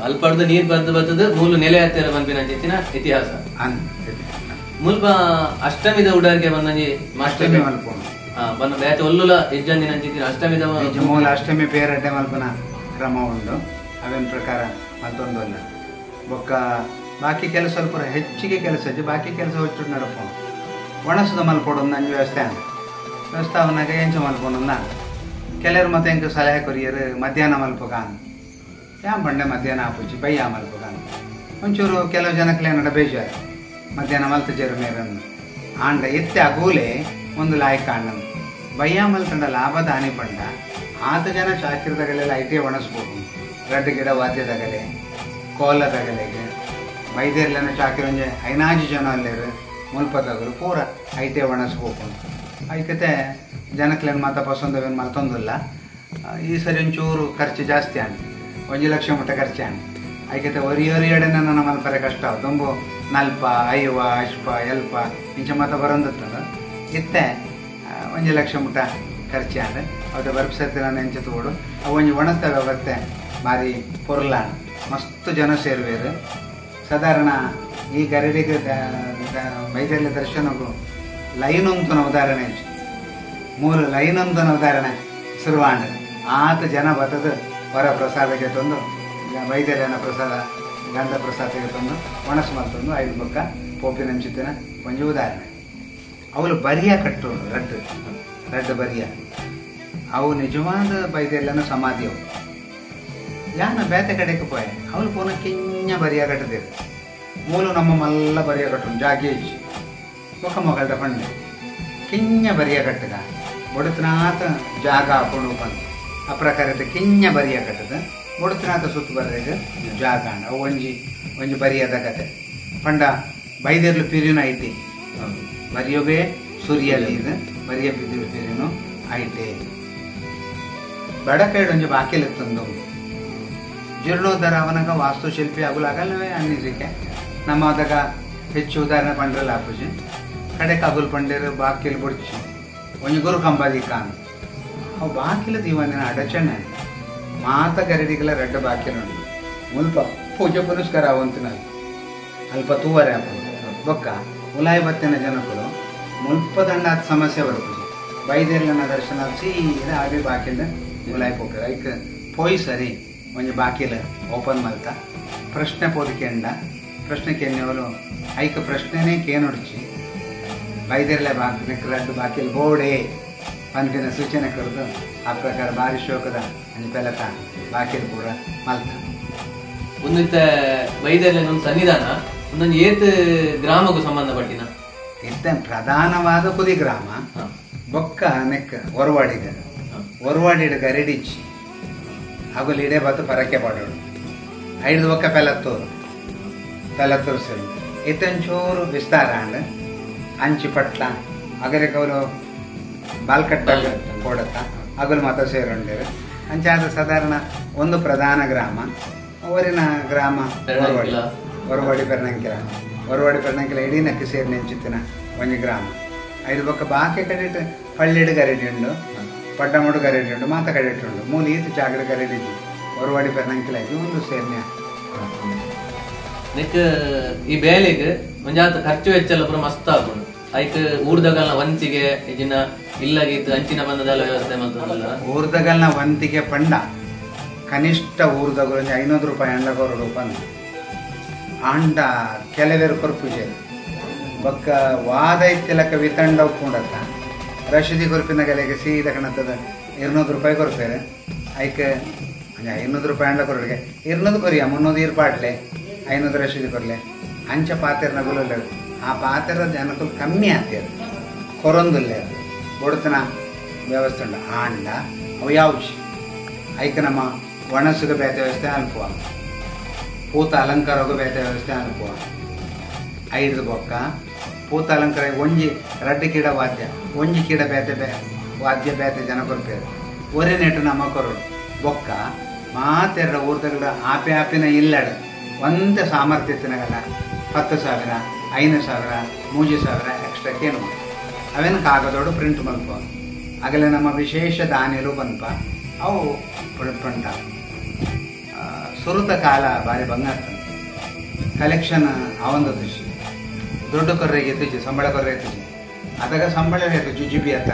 ಅಲ್ಪಡ್ದು ನೀರು ಬರ್ದು ಬರ್ತದ ಮೂಲ ನೆಲೆ ಹತ್ತಿರ ಬಂಪಿನ ಅಂಚಿನ ಇತಿಹಾಸ ಮುಲ್ಪ ಅಷ್ಟಮಿದ ಉಡಾರಿಗೆ ಬಂದಂಜಿ ಅಷ್ಟಮಿ ಮಲ್ಪೋಣ ಬನ್ನ ಬೇತೆ ಒಲ್ಲುಲ ಇಜ್ಜಂದಿನ ಅಂಚಿತ್ತಿನ ಅಷ್ಟಮಿದ ಮೂಲ ಅಷ್ಟಮಿ ಪೇರಡ್ಡೆ ಮಲ್ಪನ ಕ್ರಮ ಉಂಡು ಅವೇನು ಪ್ರಕಾರ ಮಲ್ತೊಂದಲ್ಲ ಬೊಕ್ಕ ಬಾಕಿ ಕೆಲಸ ಸ್ವಲ್ಪ ಹೆಚ್ಚಿಗೆ ಕೆಲಸ ಇಜ್ಜಿ ಬಾಕಿ ಕೆಲಸ ಹೊಚ್ಚು ನಡಪು ಒಣಸದ ಮಲ್ಪೊಡೊಂದು ಅಂಜು ವ್ಯವಸ್ಥೆ ಅಂದ ವ್ಯವಸ್ಥೆ ಅವನಾಗ ಎಂಚ ಮಲ್ಪೊಂದ ಕೆಲವರು ಮತ್ತೆ ಎಂಕ ಸಲಹೆ ಕೊರಿಯರು ಮಧ್ಯಾಹ್ನ ಮಲ್ಪಕ ಯಾಂ ಬಂಡೆ ಮಧ್ಯಾಹ್ನ ಆಪುಜಿ ಬಯ್ಯ ಮಲ್ಪಕ ಒಂಚೂರು ಕೆಲವು ಜನಕ್ಕೆ ನಡ ಬೇಜಾರು ಮಧ್ಯಾಹ್ನ ಮಲ್ತ ಜರು ಮೇರನ್ನು ಆಂಡ ಎತ್ತೆ ಅಗೂಲೆ ಒಂದು ಲಾಯಕ ಅಣ್ಣನು ಬಯ್ಯ ಮಲ್ತಂಡ ಲಾಭ ದಾನಿ ಪಂಡ ಆತ ಜನ ಚಾಕಿರದಾಗಲೆಲ್ಲ ಐಟೇ ಒಣಸ್ಬೋದು ರಡ್ಡು ಗಿಡ ವಾದ್ಯದಾಗಲೆ ಕೋಲದಾಗಲೆಗೆ ಬೈದೇರ್ಲೆನ ಚಾಕಿರೊಂಜೆ ಐನಾಜು ಜನ ಅಲ್ಲೇರು ಮುಲ್ಪದಗಲು ಪೂರ ಐಟೇ ಒಣಸ್ಬೇಕು ಐಕತೆ ಜನಕ್ಲೇನು ಮಾತ ಪಸಂದವೇನು ಮಲ್ತೊಂದಿಲ್ಲ ಈ ಸರಿ ಒಂಚೂರು ಖರ್ಚು ಜಾಸ್ತಿ ಆಂಡ್ 1 ಲಕ್ಷ ಮುಟ್ಟ ಖರ್ಚು ಆಂಡ್ ಐಕತೆ ಒರಿಯೊರಿಯಡೆ ನನ್ನ ಮಲ್ಪರೆ ಕಷ್ಟ ದೊಂಬು ನಲ್ಪ ಐವ ಅಶ್ಪ ಎಲ್ಪ ಇಂಚ ಮಾತ ಬರೊಂದಿತ್ತದ ಇತ್ತೆ 1 ಲಕ್ಷ ಮುಟ್ಟ ಖರ್ಚು ಆಂಡ್ ಅವತ್ತು ಬರ್ಪ್ಸತ್ತೆ ನಾನು ಎಂಚ ತೋಡು ಅವು ಒಂಜಿ ಒಣಸ್ತ ವ್ಯವಸ್ಥೆ ಭಾರಿ ಪೊರ್ಲಾಂಡ್ ಮಸ್ತ್ ಜನ ಸೇರುವೇರು ಸಾಧಾರಣ ಈ ಗರಡಿಗೆ ಬೈದರ್ಲಿ ದರ್ಶನಕ್ಕೂ ಲೈನ್ ಅಂತನ ಉದಾಹರಣೆ ಮೂರು ಲೈನ್ ಅಂತನ ಉದಾಹರಣೆ ಶುರುವಾಂಡ್ ಆತ ಜನ ಬತ್ತದ ಹೊರ ಪ್ರಸಾದಕ್ಕೆ ತಂದು ಬೈದರ್ಲಿನ ಪ್ರಸಾದ ಗಂಧ ಪ್ರಸಾದಕ್ಕೆ ತಂದು ಒಣಸು ಮಲ್ತಂದು ಐದು ಬೊಕ್ಕ ಪೋಪಿನಂಚಿತ್ತಿನ ಒಂಜಿ ಉದಾಹರಣೆ ಅವಳು ಬರಿಯ ಕಟ್ಟೋಡು ರಡ್ಡು ರಡ್ಡು ಬರಿಯ ಅವು ನಿಜವಾದ ಬೈದರ್ಲಿನ ಸಮಾಧಿ ಅವು ಯಾನ ಬೇತೆ ಕಡೆಗೆ ಪೋಯೆ ಅವಳು ಪೋನ ಕಿಂಜ ಬರಿಯ ಕಟ್ಟದಿರು ಮೂಲು ನಮ್ಮ ಮಲ್ಲ ಬರಿಯ ಕಟ್ಟು ಜಾಗೆ ಇಜ್ಜಿ ಬೊಕ್ಕ ಮೊಗಲ್ದ ಪಂಡೆ ಕಿಂಜ ಬರಿಯ ಕಟ್ಟದ ಬೊಡತನಾಥ ಜಾಗ ಹಾಕೊಂಡು ಬಂದು ಆ ಪ್ರಕಾರದ ಕಿಂಜ ಬರಿಯ ಕಟ್ಟದ ಬೊಡತನಾಥ ಸುತ್ತು ಬರ್ರೆಗ್ ಜಾಗ ಅವು ಒಂಜಿ ಒಂಜಿ ಬರಿಯದ ಕತೆ ಪಂಡ ಬೈದೆರ್ಲು ಪಿರಿನ ಐತಿ ಬರಿಯೋಬೇ ಸೂರ್ಯ ಇದು ಬರಿಯ ಬಿದ್ದಿರು ಪಿರಿನು ಐತೆ ಬಡಕೈಡ್ ಒಂಜಿ ಬಾಕಿಲೆತ್ತೊಂದು ಜೀರ್ಣೋದ್ಧಾರ ಅವನಾಗ ವಾಸ್ತುಶಿಲ್ಪಿ ಅಗುಲಾಗಲ್ಲವೇ ಅನ್ನಿಸಿಕೆ ನಮ್ಮ ಅದಾಗ ಹೆಚ್ಚು ಉದಾಹರಣೆ ಪಂಡ್ರಲ್ಲ ಆಪುಜಿ ಕಡೆ ಕಗುಲ್ ಪಂಡೇರು ಬಾಕಿಲ್ ಬುಡ್ಚಿ ಒಂಜಿ ಗುರು ಕಂಬಾದಿ ಕಾನ್ ಅವು ಬಾಕಿಲ ದೀವನ ಅಡಚಣೆ ಮಾತ ಗರಡಿಗಳ ರಡ್ಡ ಬಾಕಿಲ್ ಉಂಡು ಮುಲ್ಪ ಪೂಜೆ ಪುನಸ್ಕಾರ ಅವಂತಿನ ಅಲ್ಪ ತೂವರೆ ಆಪುಂಡು ಬೊಕ್ಕ ಉಲಾಯಿ ಬತ್ತಿನ ಜನಕುಲು ಮುಲ್ಪ ದಂಡ ಸಮಸ್ಯೆ ಬರ್ಪುಜಿ ಬೈದೇರ್ಲನ ದರ್ಶನ ಸೀದಾ ಆಗಿ ಬಾಕಿಲ್ ಉಲಾಯಿ ಪೋಪೆರ್ ಐಕ್ ಪೋಯ್ ಸರಿ ಒಂಜಿ ಬಾಕಿಲ್ ಓಪನ್ ಮಲ್ತ ಪ್ರಶ್ನೆ ಪೋದು ಕೆಂಡ ಪ್ರಶ್ನೆ ಕೆನ್ನೆವಲು ಐಕ ಪ್ರಶ್ನೆನೇ ಕೇನುಡ್ಚಿ ಬೈದಿರಲೆ ಬಾಕಿ ರಡ್ಡು ಬಾಕಿಲ್ ಬೋಡೆ ಪನ್ಪಿನ ಸೂಚನೆ ಕರೆದು ಆ ಪ್ರಕಾರ ಭಾರಿ ಶೋಕದ ಒಂಜಿ ಪೆಲತ ಬಾಕಿಲ್ ಪೂರ ಮಲ್ತ ಒಂದಿತ್ತ ಬೈದರ್ಲೆ ಒಂದು ಸನ್ನಿಧಾನ ಒಂದೊಂದು ಏತ್ ಗ್ರಾಮಕ್ಕೂ ಸಂಬಂಧಪಟ್ಟಿನ ಇತ್ತ ಪ್ರಧಾನವಾದ ಕುದಿ ಗ್ರಾಮ ಬೊಕ್ಕ ನೆಕ್ ಒರವಾಡಿಗ ಒರವಾಡಿಡ ಗರಡಿಚ್ಚಿ ಹಾಗೂ ಇಡೇ ಬಾತು ಪರಕೆ ಪಾಡೋಡು ಐದು ಬೊಕ್ಕ ಪೆಲತ್ತೂರು ಪೆಲತ್ತೂರು ಸರಿ ಇತ್ತೊಂಚೂರು ವಿಸ್ತಾರ ಅಂಡ್ ಅಂಚಿ ಪಟ್ಲ ಅಗರೆ ಕೌಲು ಬಾಲ್ಕಟ್ಟ ಕೊಡತ್ತ ಅಗಲು ಮಾತ ಸೇರುಂಡೇರು ಅಂಚಾದ ಸಾಧಾರಣ ಒಂದು ಪ್ರಧಾನ ಗ್ರಾಮ ಊರಿನ ಗ್ರಾಮ ಒರವಾಡಿ ಒರವಾಡಿ ಪೆರ್ನಂಕಿಲ ಒರವಾಡಿ ಪೆರ್ನಂಕಿಲ ಇಡೀ ನಕ್ಕಿ ಸೇರಿ ನೆಂಚಿತ್ತಿನ ಒಂಜಿ ಗ್ರಾಮ ಐದು ಬೊಕ್ಕ ಬಾಕಿ ಕಡೆಟ್ ಪಳ್ಳಿಡು ಗರಡಿ ಉಂಡು ಪಡ್ಡಮಡು ಗರಡಿ ಉಂಡು ಮಾತ ಕಡೆಟ್ ಉಂಡು ಮೂಲ ಈತ ಜಾಗಡ ಗರಡಿ ಒರವಾಡಿ ಪೆರ್ನಂಕಿಲ ಇದು ಒಂದು ಸೇರ್ನೆ ನೆಕ್ ಈ ಬೇಲೆಗ್ ಒಂಜಾತ ಖರ್ಚು ವೆಚ್ಚ ಪೂರ ಮಸ್ತ್ ಆಪುಂಡು ಐಕ್ ಊರ್ದಗಲ್ನ ವಂತಿಗೆ ಇಜಿನ ಇಲ್ಲಗೀತು ಅಂಚಿನ ಬಂದದಲ್ಲ ವ್ಯವಸ್ಥೆ ಮಲ್ತೊಂದುಲ್ಲ ಊರ್ದಗಲ್ನ ವಂತಿಗೆ ಪಂಡ ಕನಿಷ್ಠ ಊರ್ದಗಲು ಒಂಜಿ 500 ರೂಪಾಯಿ ಅಂಡ ಕೊರಡು ಪಂಡ ಆಂಡ ಕೆಲವೇರು ಕೊರ್ಪುಜೆ ಬೊಕ್ಕ ವಾದ ಇತ್ತಿಲಕ್ಕ ವಿತಂಡ ಉಪ್ಪುಂಡತ್ತ ರಶೀದಿ ಕೊರ್ಪಿನ ಗಲೆಗೆ ಸೀದ ಕಣತ್ತದ 200 ರೂಪಾಯಿ ಕೊರ್ಪೇರು ಐಕ್ 500 ರೂಪಾಯಿ ಅಂಡ ಕೊರಡಿಗೆ 200 ಕೊರಿಯ 300 ಈರ್ ಪಾಡ್ಲೆ 500 ರಶೀದಿ ಕೊರ್ಲೆ ಅಂಚ ಪಾತೆರ್ನ ಗುಲುಲ್ಲೆರ್ ಆ ಪಾತೆರ ಜನಕುಲು ಕಮ್ಮಿ ಆತೇರು ಕೊರೊಂದುಲ್ಲೇರು ಬೊಡತನ ವ್ಯವಸ್ಥೆ ಉಂಡು ಆಂಡ ಅವು ಯಾವ್ಜಿ ಐಕ್ ನಮ್ಮ ಒಣಸುಗ ಬೇತೆ ವ್ಯವಸ್ಥೆ ಅನ್ಪುವ ಪೂತ ಅಲಂಕಾರಗೂ ಬೇತೆ ವ್ಯವಸ್ಥೆ ಅನ್ಪುವ ಐದು ಬೊಕ್ಕ ಪೂತ ಅಲಂಕಾರ ಒಂಜಿ ರಡ್ಡು ಕೀಡ ವಾದ್ಯ ಒಂಜಿ ಕೀಡ ಬೇತೆ ವಾದ್ಯ ಬೇತೆ ಜನ ಕೊರ್ಪೇರು ಒರೆ ನೆಟ್ಟು ನಮ್ಮ ಕೊರಡು ಬೊಕ್ಕ ಮಾತೆರಡ ಊರ್ದಗಡ ಆಪೆ ಆಪಿನ ಇಲ್ಲಡ ಒಂದೇ ಸಾಮರ್ಥ್ಯ ತಿನ್ನಗಲ್ಲ 10,000 5,000 3,000 ಎಕ್ಸ್ಟ್ರಾ ಕೇನು ಅವೇನು ಕಾಗದೋಡು ಪ್ರಿಂಟ್ ಮಲ್ಪ ಆಗಲೇ ನಮ್ಮ ವಿಶೇಷ ದಾನಿಲು ಬಂದಪ ಅವು ಪಂಟ ಸುರುತ ಕಾಲ ಭಾರಿ ಬಂಗಾರ ಕಲೆಕ್ಷನ್ ಆವಂದ ತುಷಿ ದೊಡ್ಡ ಕೊರ್ರೆಗೆ ತುಜಿ ಸಂಬಳ ಕೊರ್ರೆ ತುಜಿ ಅದಾಗ ಸಂಬಳ ರೇತು ಜುಜುಬಿ ಅತ್ತ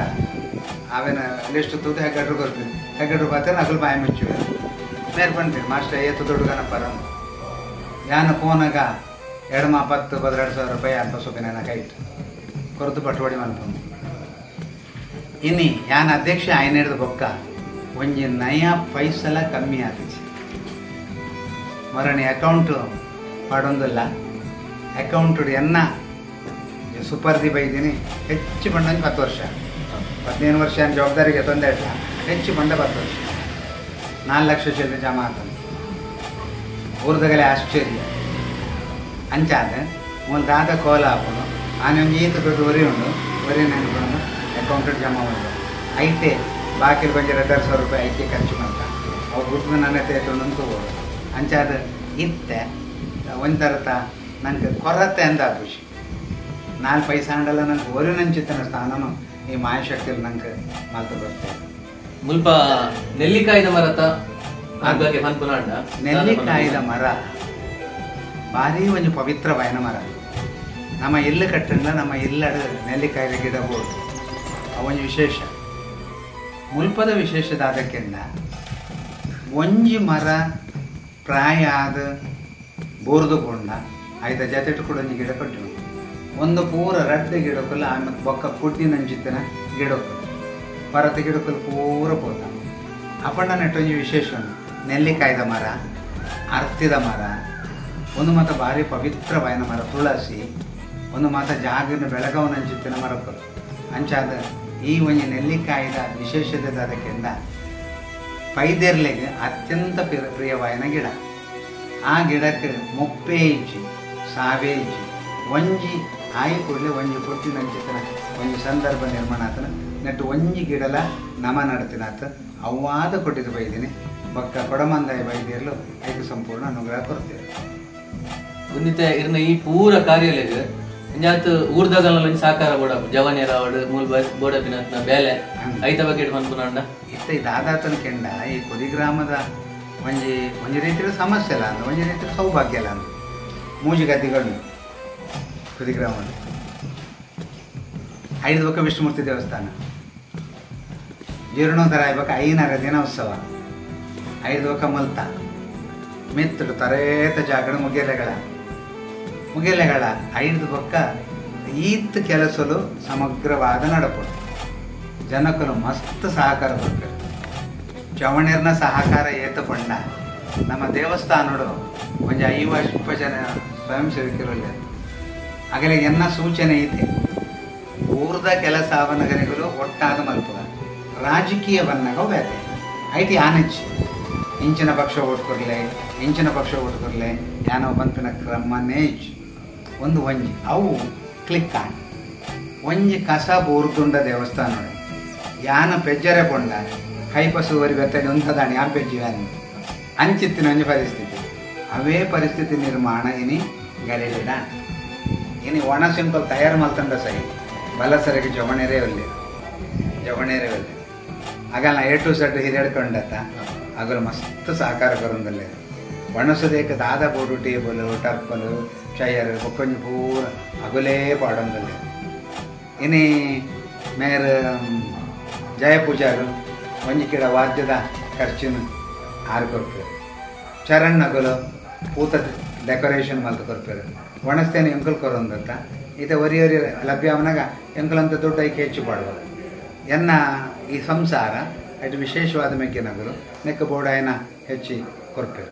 ಆವೇನ ಲಿಸ್ಟ್ ತೂದು ಹೆಗ್ಗಡ್ರು ಕೊರ್ತೀನಿ ಹೆಗ್ಗಡ್ರು ಪಾತ್ರ ಅಗಲು ಬಾಯಿ ಮುಚ್ಚುವೆ ಮೇರ್ ಬಂತೀನಿ ಮಾಸ್ಟರ್ ಏತು ದುಡ್ಡು ಗಣಪರ ಯಾನು ಫೋನಾಗ ಎಡಮ 10 12,000 ರೂಪಾಯಿ ಅಲ್ಪ ಸೊಪ್ಪಿನ ಕೈಟ್ ಕೊರತು ಪಟುವಡಿ ಮಲ್ಪಂದು ಇನಿ ಯಾನ್ ಅಧ್ಯಕ್ಷ ಆಯ್ನ ಹಿಡಿದು ಬೊಕ್ಕ ಒಂಜಿ ನಯ ಪೈಸಲ ಕಮ್ಮಿ ಆತಿச்சு ಮರಣಿ ಅಕೌಂಟು ಪಾಡೊಂದಿಲ್ಲ ಅಕೌಂಟು ಎನ್ನ ಸುಪರ್ದಿ ಬೈದೀನಿ ಹೆಚ್ಚು ಬಂಡಂಗೆ 10 ವರ್ಷ 15 ವರ್ಷ ಜವಾಬ್ದಾರಿಗೆ ತೊಂದರೆ ಇಲ್ಲ ಹೆಚ್ಚು ಬಂಡ 10 ವರ್ಷ 4 ಲಕ್ಷ ಚಿಲ್ಲರೆ ಜಮಾ ಆತಂದು ಊರ್ದಗಲೆ ಆಶ್ಚರ್ಯ ಅಂಚಾದ ಮೂಲ ದಾದ ಕೋಲ ಹಾಕೋದು ಆನೆ ಒಂಜಿ ಈತ ದೊಡ್ಡ ಒರಿ ಉಂಡು ಒರಿ ನೆನ್ಕೊಂಡು ಅಕೌಂಟು ಜಮಾ ಮಾಡೋದು ಐತೆ ಬಾಕಿ ಬಂದು 2,500 ರೂಪಾಯಿ ಐಕೆ ಖರ್ಚು ಮಾಡ್ತಾ ಅವು ಗುಡ್ದು ನನ್ನ ತಗೊಂಡು ತಗೋದು ಅಂಚಾದ ಇತ್ತೆ ಒಂಥರತ ನಂಗೆ ಕೊರತೆ ಅಂದ ಖುಷಿ 4 ಪೈಸಾ ಅಂಡಲ್ಲ ನಂಗೆ ಒರಿ ನಂಚಿತ್ತನ ಸ್ಥಾನನು ಈ ಮಾಯಶಕ್ತಿಯಲ್ಲಿ ನಂಗೆ ಮಾತು ಬರ್ತೇವೆ. ಮುಲ್ಪ ನೆಲ್ಲಿಕಾಯಿದ ಮರತ ನೆಲ್ಲಿಕಾಯಿದ ಮರ ಭಾರಿ ಒಂದು ಪವಿತ್ರ ವಯನ ಮರ. ನಮ್ಮ ಇಲ್ಲು ಕಟ್ಟಂಡ ನಮ್ಮ ಇಲ್ಲಡ ನೆಲ್ಲಿಕಾಯಿದ ಗಿಡ ಬೋದು ಅವೊಂದು ವಿಶೇಷ. ಮುಲ್ಪದ ವಿಶೇಷದ ಅದಕ್ಕೆಂಡ ಒಂಜಿ ಮರ ಪ್ರಾಯ ಆದ ಬೋರ್ದು ಕೊಂಡ ಆಯ್ತ ಜೊತೆ ಕೂಡ ಒಂಜಿ ಗಿಡ ಕಟ್ಟು ಒಂದು ಪೂರ ರಡ್ಡು ಗಿಡಕ್ಕಲ್ಲ ಆಮೇಲೆ ಬೊಕ್ಕ ಕುಡ್ಡಿ ನಂಜಿತ್ತನ ಗಿಡಕ್ಕಲ್ಲ ಪರತ ಗಿಡಕ್ಕಲ್ಲ ಪೂರ ಪೋತ ಅಪ್ಪಣ್ಣ ನೆಟ್ಟೊಂಜಿ ವಿಶೇಷ ನೆಲ್ಲಿಕಾಯ್ದ ಮರ ಅರ್ತಿದ ಮರ ಒಂದು ಮಾತ ಭಾರಿ ಪವಿತ್ರ ವಯನ ಮರ ತುಳಸಿ ಒಂದು ಮಾತ ಜಾಗನ ಬೆಳಗವನಂಚಿತ್ತಿನ ಮರಕ್ಕಲು ಅಂಚಾದ ಈ ಒಂಜಿ ನೆಲ್ಲಿಕಾಯ್ದ ವಿಶೇಷತೆ ಅದಕ್ಕಿಂತ ಪೈದೆರ್ಲೆಗೆ ಅತ್ಯಂತ ಪ್ರಿಯವಾಯನ ಗಿಡ. ಆ ಗಿಡಕ್ಕೆ ಮುಪ್ಪೇ ಇಜ್ಜಿ ಸಾವೇ ಇಜ್ಜಿ ಒಂಜಿ ಆಯಿ ಕೂಡಲೇ ಒಂಜಿ ಕೊಟ್ಟಿನಂಚಿತನ ಒಂಜಿ ಸಂದರ್ಭ ನಿರ್ಮಾಣ ಆತನ ನೆಟ್ಟು ಒಂಜಿ ಗಿಡಲ ನಮ ನಡತಿನಾತ ಅವ್ವಾದ ಕೊಟ್ಟಿದ್ದು ಬೈದಿನಿ ಬಕ್ಕ ಕೊಡಮಂದಾಯ ಬೈದಿರಲು ಐದು ಸಂಪೂರ್ಣ ಅನುಗ್ರಹ ಕೊಡ್ತೀರಿ. ಒಂದಿತ್ತೆ ಇರ್ನ ಈ ಪೂರ ಕಾರ್ಯಾಲಯ ಇಂಜಾತ್ ಊರ್ದಾಗಲ್ಲ ಒಂಜಿ ಸಾಕಾರ ಬೋಡ ಜವನಿಯರ ಅವಡು ಮೂಲ ಬೋಡ ಬಿನತ್ನ ಬೇಲೆ ಐತ ಬಗ್ಗೆ ಮನ್ಪುನಾಂಡ ಇತ್ತ ಈ ದಾದಾತನ ಕೆಂಡ ಈ ಕೊಡಿಗ್ರಾಮದ ಒಂಜಿ ಒಂಜಿ ರೀತಿಯ ಸಮಸ್ಯೆ ಅಲ್ಲ ಅಂದ ಒಂಜಿ ರೀತಿಯ ಸೌಭಾಗ್ಯ ಅಲ್ಲ ಅಂದ ಮೂಜಿ ಗದ್ದಿಗಳು ಕುದಿಗ್ರಾಮ ಐದು ಬಕ್ಕ ವಿಷ್ಣುಮೂರ್ತಿ ದೇವಸ್ಥಾನ ಜೀರ್ಣೋದ್ಧಾರ ಆಗ್ಬೇಕು 5 ದಿನ ಉತ್ಸವ 5 ಬಕ್ಕ ಮಲ್ತ ಮಿತ್ರರು ತರೇತ ಜಾಗಡ ಮುಗಿಲೆಗಳ ಮುಗಿಲೆಗಳ 5 ಬಕ್ಕ ಈತ್ ಕೆಲಸಲು ಸಮಗ್ರವಾದ ನಡಪಡು ಜನಕಲು ಮಸ್ತ್ ಸಹಕಾರ ಕೊಡ್ತಾರೆ. ಚವಣಿರ್ನ ಸಹಕಾರ ಏತಕೊಂಡ ನಮ್ಮ ದೇವಸ್ಥಾನಡು ಒಂಜಿ 50 ಜನ ಸ್ವಯಂ ಸೇವಕರಲ್ಲಿ ಆಗಲೇ ಎನ್ನ ಸೂಚನೆ ಐತೆ ಊರ್ದ ಕೆಲಸ ಅವನಗರಿಗಳು ಒಟ್ಟಾದ ಮಲ್ಪುಗ ರಾಜಕೀಯ ಬನ್ನಾಗ ಬೇತೆ ಐತಿ ಆನಚ್ಚಿ ಇಂಚಿನ ಪಕ್ಷ ಓಟ್ಕೊರ್ಲೆ ಇಂಚಿನ ಪಕ್ಷ ಓಟ್ಕೊರ್ಲೆ ಯಾನೋ ಬಂಪಿನ ಕ್ರಮನೇ ಒಂದು ಒಂಜಿ ಅವು ಕ್ಲಿಕ್ ಆಣ ಒಂಜಿ ಕಸ ಊರ್ದುಂಡ ದೇವಸ್ಥಾನ ಯಾನ ಪೆಜ್ಜರೆ ಕೊಂಡ ಕೈಪಸುವರಿ ಬೆತ್ತಡಿ ಒಂಥದಾಣಿ ಯಾನ್ ಪೆಜ್ಜಿ ಅಂಚಿತ್ತಿನ ಒಂಜಿ ಪರಿಸ್ಥಿತಿ ಅವೇ ಪರಿಸ್ಥಿತಿ ನಿರ್ಮಾಣ ಇನಿ ಗಲಿಲಿಡ ಇನಿ ಒಣ ಸಿಂಪಲ್ ತಯಾರು ಮಲ್ತಂಡ ಸೈ ಬಲಸರಿಗೆ ಜವಣೇರೇ ಒಲ್ಲೆ ಜವಣೇರೇ ಒಲ್ಲೆ ಆಗಲ್ಲ ಎ ಟು ಸೆಡ್ ಹಿರಿಯಡ್ಕೊಂಡತ್ತ ಆಗಲು ಮಸ್ತ್ ಸಹಕಾರ ಕರೊಂದಲ್ಲೇ ಒಣಸದೇಕ ದಾದ ಬೋರ್ಡು ಟೇಬಲ್ ಟರ್ಪಲ್ ಚೈರ್ ಬೊಕ್ಕೊಂಜಿ ಪೂರ ಅಗುಲೇ ಪಾಡೊಂದಲ್ಲೇ ಇನಿ ಮೇರ್ ಜಯ ಪೂಜಾರು ಒಂಜಿ ಕಿಡ ವಾದ್ಯದ ಖರ್ಚಿನ ಆರು ಕೊರ್ಪೇರು ಚರಣ್ ಅಗಲು ಪೂತ ಡೆಕೋರೇಷನ್ ಮಲ್ತು ಕೊರ್ಪೇರು ಒಣಸ್ತೇನೆ ಎಂಕಲ್ ಕೊರೊಂದತ್ತ ಈತ ಒರಿ ಒರಿ ಲಭ್ಯ ಅವನಾಗ ಎಂಕಲಂತ ದೊಡ್ಡ ಐಕೆ ಹೆಚ್ಚು ಪಾಡುವ ಎನ್ನ ಈ ಸಂಸಾರ ಅటు ವಿಶೇಷವಾದ ಮೆಗ್ಗಿನಗರು ನೆಕ್ಕ ಬೋಡಾಯನ ಹೆಚ್ಚಿ ಕೊರ್ಪೇರು.